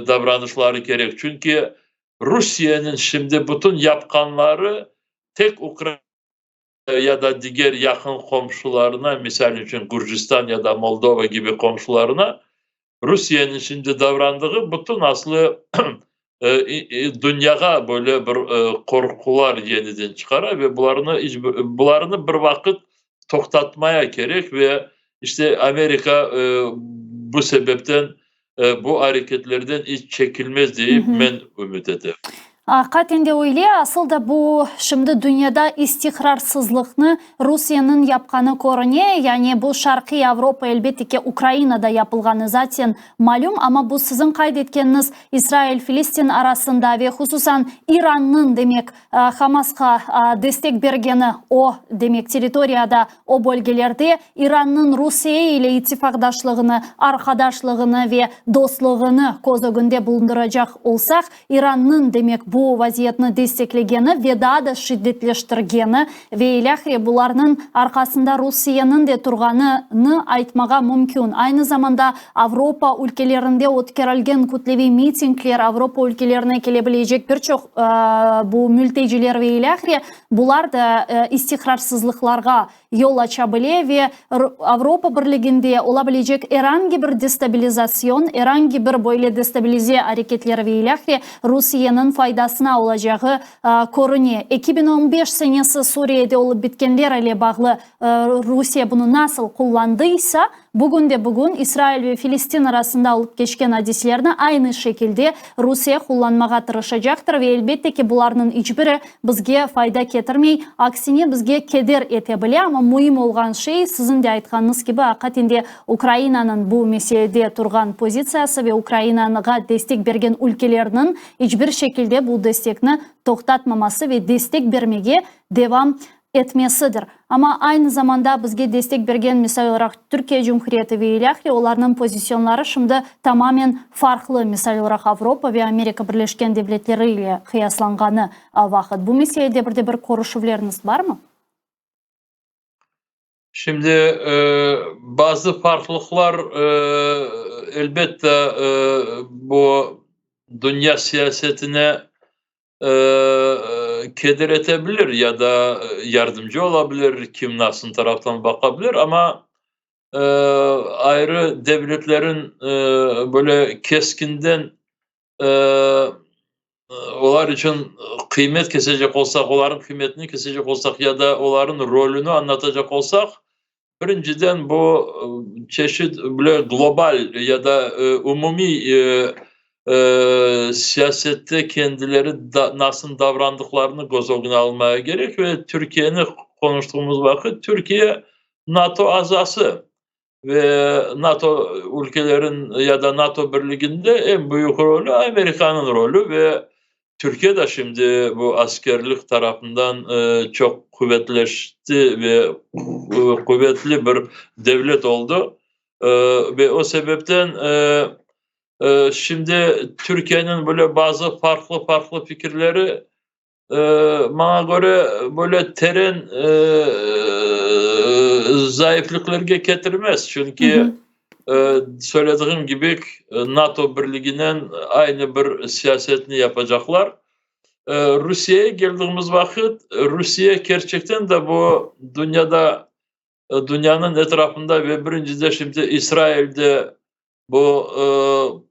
davranışları kerek. Çünki Rusiyeniñ şimdi bütün yapqanları tek Ukraina ya da diger yaqın qomşularına, misal içün Gürcistan ya da Moldova kibi qomşularına, Rusiyeniñ şimdi davrandığı bütün aslı dünyağa böyle bir qorqular yeniden çıqara ve bularnı bir vaqıt toqtatmaya kerek ve işte Amerika bu sebepten bu areketlerden iç çekilmez deyip men ümüt etem. Aqiqaten de öyle. Asıl da bu şimdi dünyada istiqrarsızlıqnı Rusiyeniñ yapqanı körüne. Yani bu Şarqiy Avropa, elbette ki, Ukrainada yapılğanı zaten malüm. Amma bu siziñ qayd etkeniñiz İsrail-Filistin arasında ve hususan İrannıñ, demek, Hamasqa destek bergeni o, demek, territoriyada, o bölgelerde İrannıñ Rusiye ile ittifaqdaşlığını, arqadaşlığını ve dostluğını köz ögünde bulundıracaq olsaq, İrannıñ, demek, bu vaziyetni desteklegeni ve daa da şiddetleştirgeni ve ilâhre bularnıñ arqasında Rusiyeniñ de turğanını aytmağa mümkün. Aynı zamanda Avropa ülkelerinde ötkerilgen kütleviy mitingler, Avropa ülkelerine kele bilecek bir çoq bu mülteciler ve ilâhre, bular da istiqrarsızlıqlarğa yol aça bile ve Avropa Birliginde ola bilecek er angi bir destabilizasyon, er angi bir böyle destabilize areketleri ve ilâhre Rusiyeniñ faydasına olacağı körüne. 2015 senesi Suriyede olıp bitkenler ile bağlı Rusiye bunı nasıl qullandıysa, bugün de bugün İsrail ve Filistin arasında olıp keçken adiselerni aynı şekilde Rusiye qullanmağa tırışacaqtır ve elbette ki, bularnıñ iç biri bizge fayda ketirmey, aksine bizge keder ete bile. Amma müim olğan şey, siziñ de aytqanıñız kibi, aqiqaten de Ukrainanıñ bu meselede turğan pozitsiyası ve Ukrainağa destek bergen ülkelerniñ iç bir şekilde bu destekni toqtatmaması ve destek bermege devam etmesidir. Amma aynı zamanda bizge destek bergen, misal olaraq, Türkiye Cumhuriyeti ve ilâhre, olarnıñ pozisyonları şimdi tamamen farqlı, misal olaraq, Avropa ve Amerika Birleşken Devletleri ile qıyaslanğanı vaqıt. Bu meselede bir de bir körüşüvleriñiz barmı? Şimdi bazı farqlıqlar elbette bu dünya siyasetine keder etebilir ya da yardımcı olabilir, kim nasıl taraftan baqabilir, amma ayrı devletlerin böyle keskinden olar içün qıymet kesecek olsaq, olarnıñ qıymetini kesecek olsaq ya da olarnıñ rolüni añlatacaq olsaq, birinciden bu çeşit böyle global ya da umumiy siyasette kendileri da, nasıl davrandıqlarını köz ögüne almaya kerek ve Türkiyeni qonuştığımız vaqıt, Türkiye NATO azası ve NATO ülkelerin ya da NATO birliginde eñ büyük rolü Amerikanıñ rolü ve Türkiye de şimdi bu askerlik tarafından çoq quvetleşti ve quvetli bir devlet oldı. Ve o sebepten şimdi Türkiyeniñ böyle bazı farqlı farqlı fikirleri maña köre böyle teren zayıflıqlarğa ketirmez. Çünki söylediğim kibi, NATO birliginen aynı bir siyasetni yapacaqlar. Rusiyege keldiğimiz vaqıt, Rusiye kerçekten de bu dünyada, dünyanıñ etrafında ve birincide şimdi İsrailde bu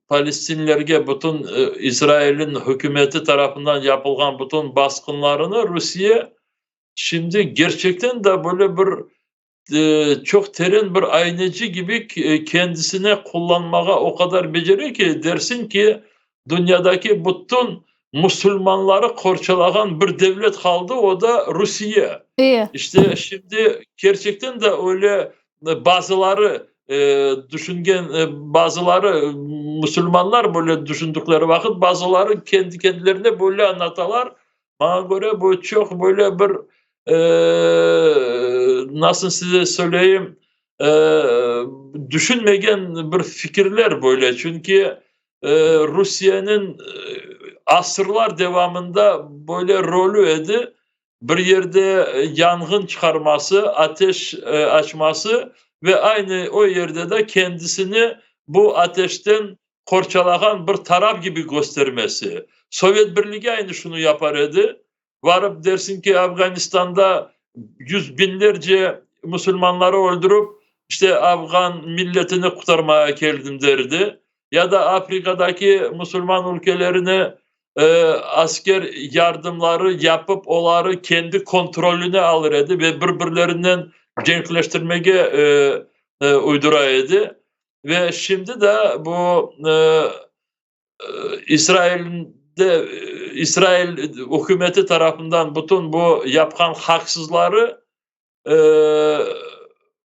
palestinlerge bütün İsrailniñ hükümeti tarafından yapılğan bütün basqınlarını Rusiye şimdi gerçekten de böyle bir çoq teren bir ayneci kibi kendisine qullanmağa o qadar becere ki, dersiñ ki, dünyadaki bütün musulmanları qorçalağan bir devlet qaldı, o da Rusiye. İşte şimdi kerçekten de öyle bazıları tüşüngen, bazıları musulmanlar böyle tüşündikleri vaqıt, bazıları kendi kendilerine böyle añlatalar. Maña köre, bu çoq böyle bir, nasıl size söyleyim, tüşünmegen bir fikirler böyle, çünki Rusiyeniñ asırlar devamında böyle rolü edi, bir yerde yanğın çıqarması, ateş açması ve aynı o yerde de kendisini bu ateşten qorçalağan bir taraf kibi köstermesi. Sovet Birligi aynı şunı yapar edi, varıp dersiñ ki, Afganistanda yüz biñlerce musulmanları öldürip, işte afğan milletini qurtarmağa keldim derdi, ya da Afrikadaki musulman ülkelerine asker yardımları yapıp, oları kendi kontrolüne alır edi ve bir-birlerinen cenkleştirmege uydura edi. Ve şimdi de bu İsrailde İsrail ükümeti tarafından bütün bu yapqan haqsızları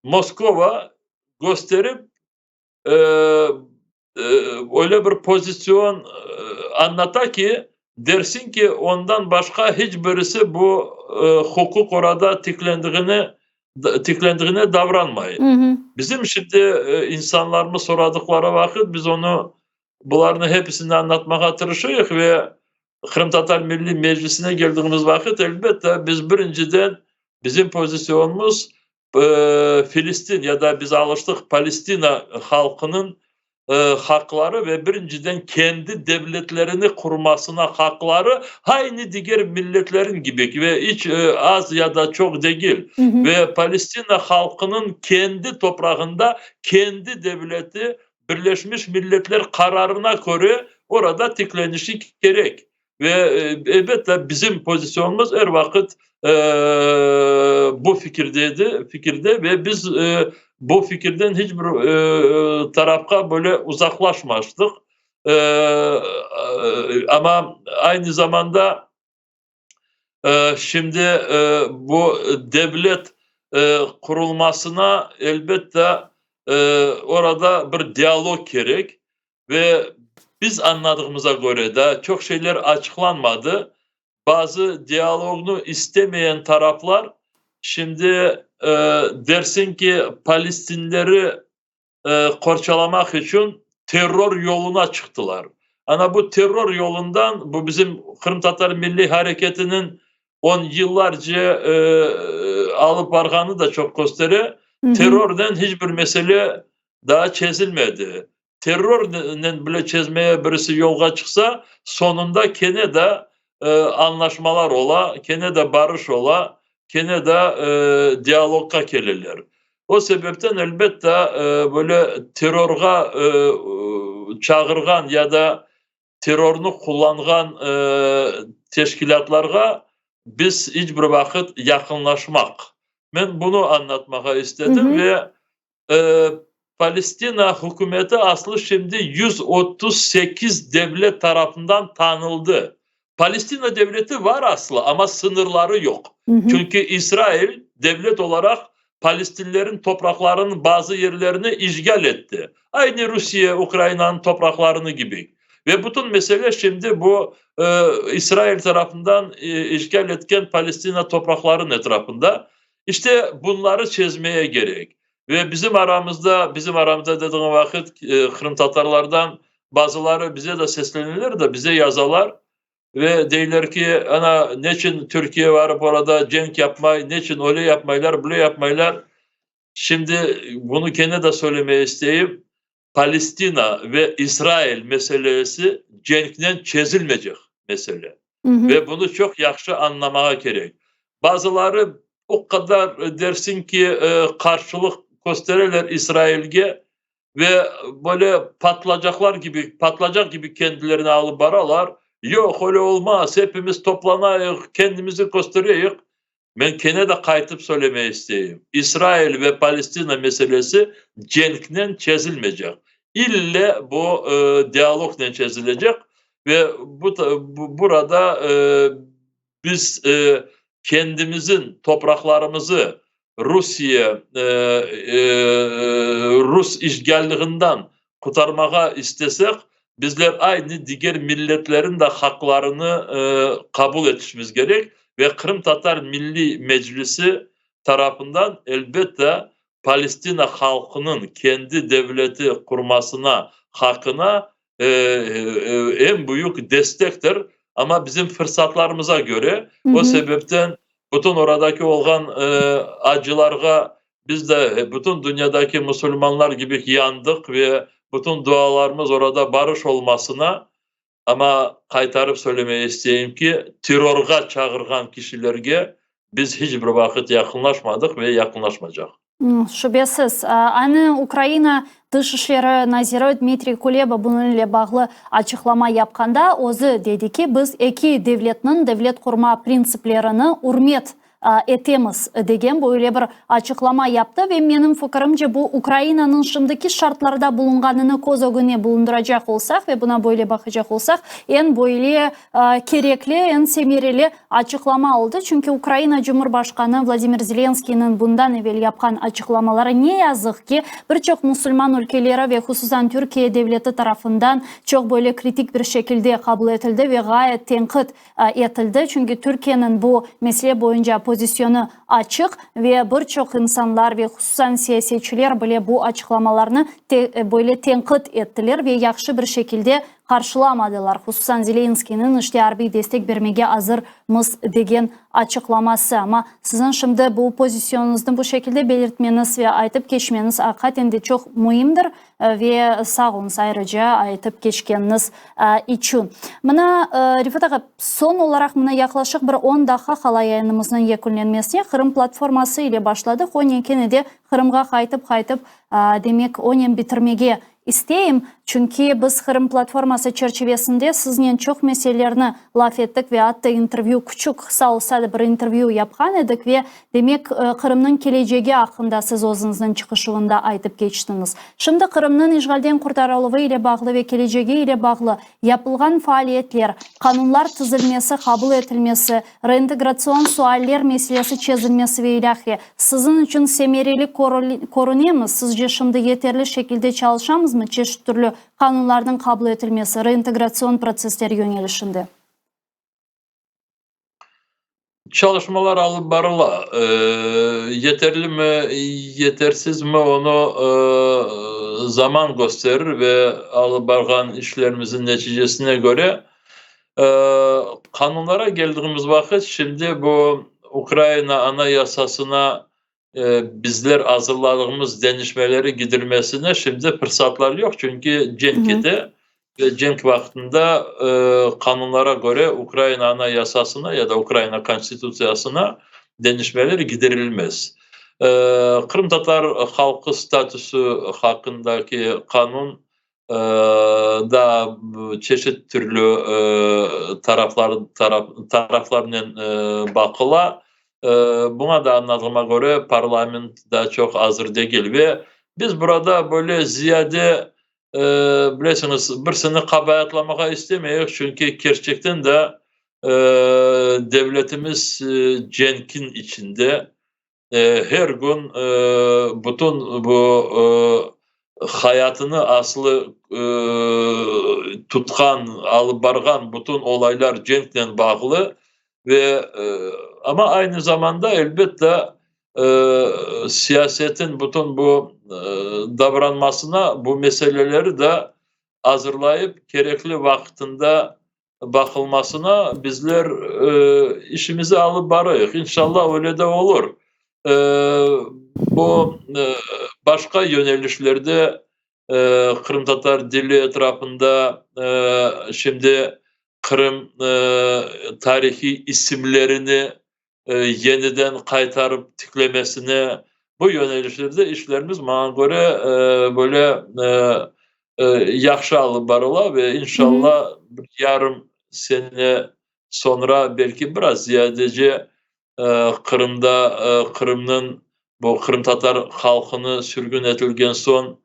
Moskova kösterip, öyle bir pozitsion añlata ki, dersiñ ki, ondan başqa hiç birisi bu huquq orada tiklendiğini tiklendiğine davranmay. Bizim şimdi insanlarımız soradıqları vaqıt biz onı bularnı hepisini añlatmağa tırışıyıq ve Qırımtatar Milliy Meclisine keldiğimiz vaqıt, elbette, biz birinciden bizim pozisyonımız Filistin ya da biz alıştıq Palestina halqınıñ haqları ve birinciden kendi devletlerini qurmasına haqları aynı diger milletlerin kibi ve iç az ya da çoq degil ve Palestina halqınıñ kendi toprağında kendi devleti Birleşmiş Milletler qararına köre orada tiklenişi kerek. Ve elbette bizim pozisyonımız er vaqıt bu fikirde edi, fikirde ve biz bu fikirden hiç bir tarafqa böyle uzaqlaşmaştıq. Amma aynı zamanda şimdi bu devlet qurulmasına elbette orada bir dialog kerek. Ve biz añladığımıza köre, daa çoq şeyler açıqlanmadı, bazı dialognı istemeyen taraflar şimdi dersiñ ki, palestinleri qorçalamaq içün terror yoluna çıqtılar. Ana bu terror yolundan, bu bizim qırımtatar milliy hareketiniñ on yıllarca alıp barğanı da çoq köstere, terrornen hiç bir mesele daa çezilmedi. Terrornen bile çezmeye birisi yolğa çıqsa, soñunda kene de añlaşmalar ola, kene de barış ola, kene de dialogqa keleler. O sebepten, elbette, böyle terrorğa çağırğan ya da terrornı qullanğan teşkilâtlarğa biz iç bir vaqıt yaqınlaşmaq. Men bunı añlatmağa istedim ve Palestina hükümeti aslı şimdi 138 devlet tarafından tanıldı. Palestina devleti var aslı, amma sıñırları yoq. Çünki İsrail devlet olaraq palestinlerin topraqlarınıñ bazı yerlerini işğal etti. Aynı Rusiye Ukrainanıñ topraqlarını kibi. Ve bütün mesele şimdi bu İsrail tarafından işğal etken Palestina topraqlarınıñ etrafında. İşte bunları çezmeye kerek. Ve bizim aramızda, bizim aramızda dediğim vaqıt qırımtatarlardan bazıları bize de sesleneler de, bize yazalar ve deyler ki, ana, neçün Türkiye varıp orada cenk yapmay, neçün öyle yapmaylar, böyle yapmaylar. Şimdi bunı kene de söylemeye isteyim, Palestina ve İsrail meselesi cenknen çezilmeycek mesele. Ve bunı çoq yahşı añlamağa kerek. Bazıları o qadar dersiñ ki, qarşılıq köstereler İsrailge ve böyle patlacaqlar kibi, patlacaq kibi kendilerini alıp baralar. Yoq, öyle olmaz, hepimiz toplanayıq, kendimizi köstereyik. Men kene de qaytıp söylemeye isteyim, İsrail ve Palestina meselesi cenknen çezilmeycek. İlle bu dialognen çezilecek. Ve bu burada biz kendimizin topraqlarımızı Rusiye, rus işgâllığından qurtarmağa istesek, bizler aynı diger milletlerin de haqlarını qabul etişimiz kerek ve Qırımtatar Milliy Meclisi tarafından, elbette, Palestina halqınıñ kendi devleti qurmasına haqına eñ büyük destektir, amma bizim fırsatlarımıza köre, o sebepten bütün oradaki olğan acılarğa biz de bütün dünyadaki musulmanlar kibi yandıq ve bütün dualarımız orada barış olmasına, amma qaytarıp söylemege isteyim ki, terrorğa çağırğan kişilerge biz hiç bir vaqıt yaqınlaşmadıq ve yaqınlaşmacaq. Şübesiz. Aynı Ukraina Tış işleri naziri Dmitriy Kuleba bunıñ ile bağlı açıqlama yapqanda, özü dedi ki, biz eki devletniñ devlet qurma printsiplerini ürmet etemiz, degen böyle bir açıqlama yaptı ve menim fikirimce, bu Ukrainanıñ şimdiki şartlarda bulunğanını köz ögüne bulundıracaq olsaq ve buna böyle baqacaq olsaq, eñ böyle kerekli, eñ semereli açıqlama oldı, çünki Ukraina Cumhurbaşqanı Vladimir Zelenskıynıñ bundan evel yapqan açıqlamaları, ne yazıq ki, bir çoq musulman ülkeleri ve hususan Türkiye devleti tarafından çoq böyle kritik bir şekilde qabul etildi ve ğayet tenqit etildi, çünki Türkiyeniñ bu mesele boyunca pozisyonı açıq ve bir çoq insanlar ve hususan siyasetçiler bile bu açıqlamalarnı böyle tenqit ettiler ve yahşı bir şekilde qarşılamadılar, hususan Zelenskıynıñ işte arbiy destek bermege azırmız degen açıqlaması. Amma siziñ şimdi bu pozisyonıñıznı bu şekilde belirtmeñiz ve aytıp keçmeñiz aqiqaten de çoq müimdir ve sağ oluñız ayrıca aytıp keçkeniñiz içün. Mına, Refat ağa, soñ olaraq mına yaqlaşıq bir on daqqa qala yayınımıznıñ yekünlenmesine, Qırım platforması ile başladıq, onen kene de Qırımğa qaytıp-qaytıp, demek, onen bitirmege İsteyim, çünki biz Qırım platforması çerçivesinde siznen çoq meselelerni laf ettik ve atta intervyü, küçük, qısa olsa da bir intervyü yapqan edik ve, demek, Qırımnıñ kelecegi aqqında siz özüñizniñ çıqışuvında aytıp keçtiñiz. Şimdi Qırımnıñ işğalden qurtarıluvı ile bağlı ve kelecegi ile bağlı yapılğan faaliyetler, qanunlar tizilmesi, qabul etilmesi, reintegratsion sualler meselesi çezilmesi ve ilâhre, siziñ içün semereli körünemi? Sizce şimdi yeterli şekilde çalışamızmı çeşit türlü qanunlarnıñ qabul etilmesi, reintegratsion protsessler yönelişinde? Çalışmalar alıp barıla. Yeterlimi, yetersizmi, onı zaman kösterir ve alıp barğan işlerimizniñ neticesine köre. Qanunlara keldigimiz vaqıt, şimdi bu Ukraina Anayasasına bizler azırladığımız deñişmeleri gidirmesine şimdi fırsatlar yoq, çünki cenk kete ve cenk vaqtında qanunlara köre Ukraina Anayasasına ya da Ukraina Konstitutsiyasına deñişmeler gidirilmez. Qırımtatar halqı statüsü haqqındaki qanun daa çeşit türlü taraflar taraflarnen baqıla. Buña da, añladığıma köre, parlament daa çoq azır degil. Ve biz burada böyle ziyade, bilesiñiz, birisini qabaatlamağa istemeyik, çünki kerçekten de devletimiz cenkiñ içinde, her kün bütün bu hayatını asılı tutqan, alıp barğan bütün olaylar cenknen bağlı ve amma aynı zamanda, elbette, siyasetin bütün bu davranmasına bu meseleleri de azırlayıp, kerekli vaqtında baqılmasına bizler işimizi alıp barayıq. İnşallah, öyle de olur. Bu başqa yönelişlerde qırımtatar dili etrafında şimdi Qırım tarihiy isimlerini yeniden qaytarıp tiklemesine bu yönelişlerde işlerimiz, maña köre, böyle yahşı alıp barıla ve inşallah bir yarım sene soñra, belki biraz ziyadece, Qırımda Qırımnıñ bu qırımtatar halqını sürgün etilgen soñ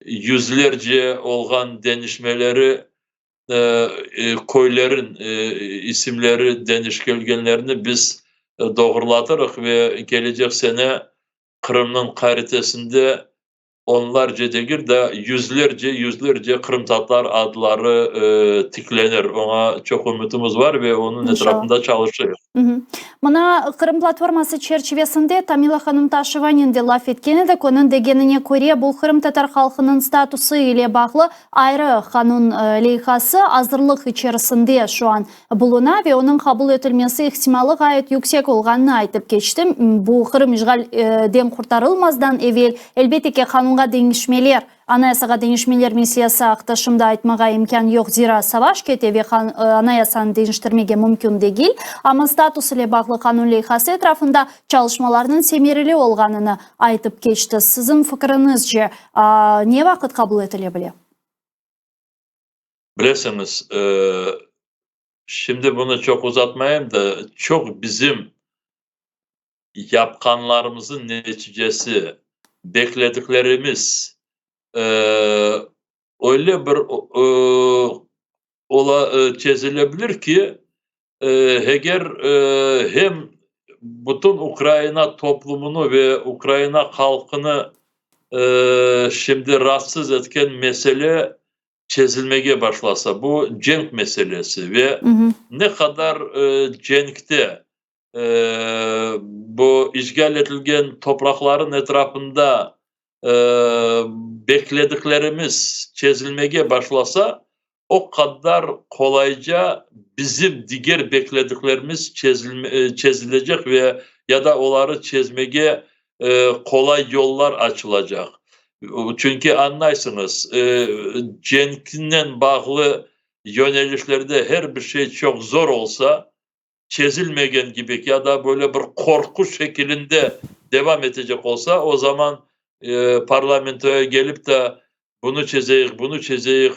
yüzlerce olğan deñişmeleri. Köylerin isimleri deñişkelgenlerini biz doğrulatırıq ve kelecek sene Qırımnıñ haritesinde onlarca degil de, yüzlerce, yüzlerce qırımtatar adları tiklenir. Oña çoq ümütimiz var ve onıñ etrafında çalışırıq. Mına, Qırım platforması çerçivesinde Tamila hanım Taşevanen de laf etken edik. Onıñ degenine köre, bu qırımtatar halqınıñ statusı ile bağlı ayrı qanun leyhası azırlıq içerisinde şu an buluna ve onıñ qabul etilmesi ihtimalı ğayet yüksek olğanını aytıp keçti. Bu Qırım işğalden qurtarılmazdan evel, elbette ki, qanunğa deñişmeler, Anayasağa deñişmeler meselesi aqta şimdi aytmağa imkân yoq, zira savaş kete ve Anayasanı deñiştirmege mümkün degil. Amma status ile bağlı qanun leyhası etrafında çalışmalarnıñ semereli olğanını aytıp keçti. Siziñ fikriñizce, ne vaqıt qabul etile bile? Bilesiñiz, şimdi bunı çoq uzatmayım da, çoq bizim yapqanlarımızın neticesi, beklediklerimiz öyle bir ola çezilebilir ki, eger hem bütün Ukraina toplumını ve Ukraina halqını şimdi raatsız etken mesele çezilmege başlasa, bu cenk meselesi ve ne qadar cenkte bu işğal etilgen topraqların etrafında beklediklerimiz çezilmege başlasa, o qadar qolayca bizim diger beklediklerimiz çezilecek ve ya da oları çezmege qolay yollar açılacaq. Çünki añlaysıñız, cenknen bağlı yönelişlerde her bir şey çoq zor olsa, çezilmegen kibi ya da böyle bir qorqu şekilinde devam etecek olsa, o zaman parlamentoya gelip de bunı çezeyik, bunı çezeyik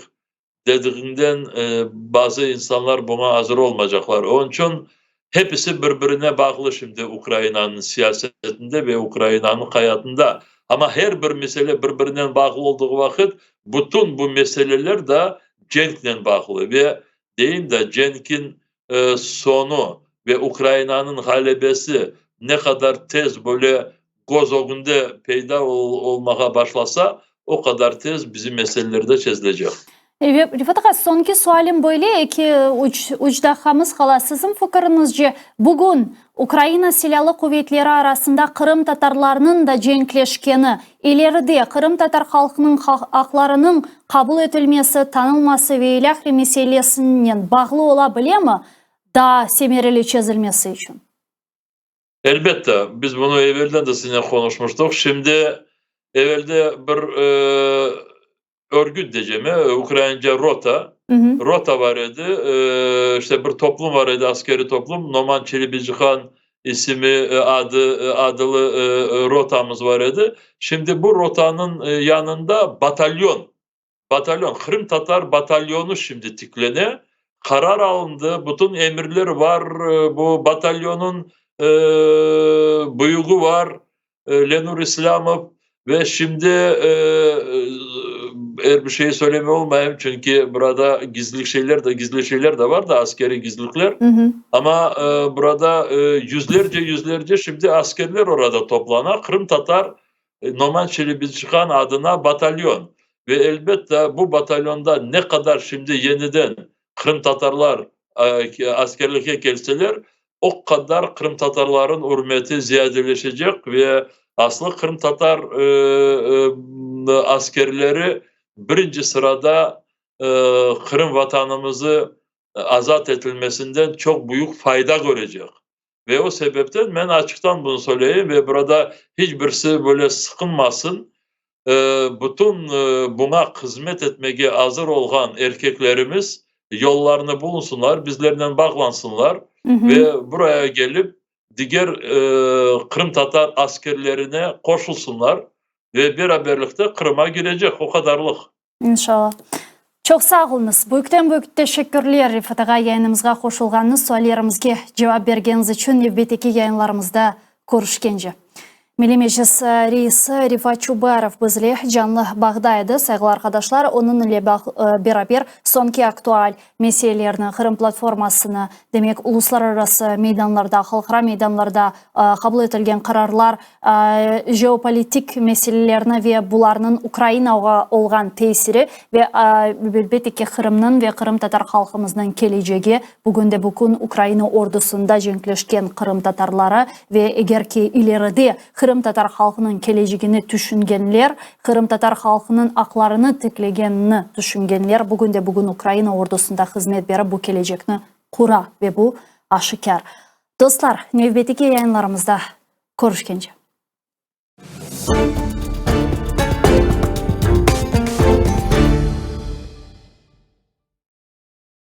dediginden bazı insanlar buña azır olmaycaqlar. Onıñ içün hepisi bir-birine bağlı şimdi Ukrainanıñ siyasetinde ve Ukrainanıñ hayatında. Amma her bir mesele bir-birinen bağlı olduğı vaqıt, bütün bu meseleler de cenknen bağlı ve deyim de, cenkin soñu ve Ukrainanıñ ğalebesi ne qadar tez böyle köz ögünde peyda olmağa başlasa, o qadar tez bizim meseleler de çezilecek. Refat ağa, soñki sualim böyle, eki, üç, üç daqqamız qala. Siziñ fikiriñizce, bugün Ukraina Silâlı Quvetleri arasında qırımtatarlarnıñ da cenkleşkeni, ileride qırımtatar halqınıñ aqlarınıñ qabul etilmesi, tanılması ve ilâhre meselesinen bağlı ola bilemi, daa semereli çezilmesi içün? Elbette, biz bunı evelden de siziñle qonuşmıştıq. Şimdi evelde bir örgüt diycem, ukraince rota, rota bar edi, işte bir toplum bar edi, askeriy toplum, Noman Çelebicihan isimi, adı, adılı rotamız bar edi. Şimdi bu rotanıñ yanında batalyon, batalyon, qırımtatar batalyonı şimdi tiklene. Qarar alındı, bütün emirler bar, bu batalyonıñ büyügi bar, Lenur İslâmov, ve şimdi er bir şeyi söyleme olmayım, çünki burada gizli şeyler de, gizli şeyler de var da, askeriy gizlilikler. Amma burada yüzlerce, yüzlerce şimdi askerler orada toplana, qırımtatar Noman Çelebicihan adına batalyon. Ve elbette bu batalyonda ne qadar şimdi yeniden qırımtatarlar askerlikke kelseler, o qadar qırımtatarların ürmeti ziyadeleşecek ve aslı qırımtatar askerleri birinci sırada Qırım vatanımızı azat etilmesinden çoq büyük fayda körecek. Ve o sebepten men açıqtan bunı söyleyim ve burada hiç birisi böyle sıqınmasın, bütün buña hızmet etmege azır olğan erkeklerimiz yollarını bulunsunlar, bizlernen bağlansınlar ve buraya gelip diger qırımtatar askerlerine qoşulsunlar ve beraberlikte Qırıma girecek, o qadarlıq. İnşallah. Çoq sağ oluñız. Büyükten-büyük teşekkürler, Refat ağa, yayınımızğa qoşulğanıñız, suallerimizge cevap bergeniñiz içün. Nevbetteki yayınlarımızda körüşkence. Milliy Meclis reisi Refat Çubarov bizle canlı bağda edi. Sayğılı arqadaşlar, onıñ ile beraber soñki aktual meselelerni, Qırım platformasını, demek, uluslararası meydanlarda, halqara meydanlarda qabul etilgen qararlar, jeopolitik meselelerni ve bularnıñ Ukrainağa olğan tesiri ve, elbette ki, Qırımnıñ ve qırımtatar halqımıznıñ kelecegi, bugünde-bugün Ukraina ordusında cenkleşken qırımtatarları ve eger ki ileride qırımtatar halqınıñ kelecegini tüşüngenler, qırımtatar halqınıñ aqlarını tiklegenini tüşüngenler bugünde-bugün Ukraina ordusında hızmet berip bu kelecekni qura ve bu aşikâr. Dostlar, nevbeteki yayınlarımızda körüşkence.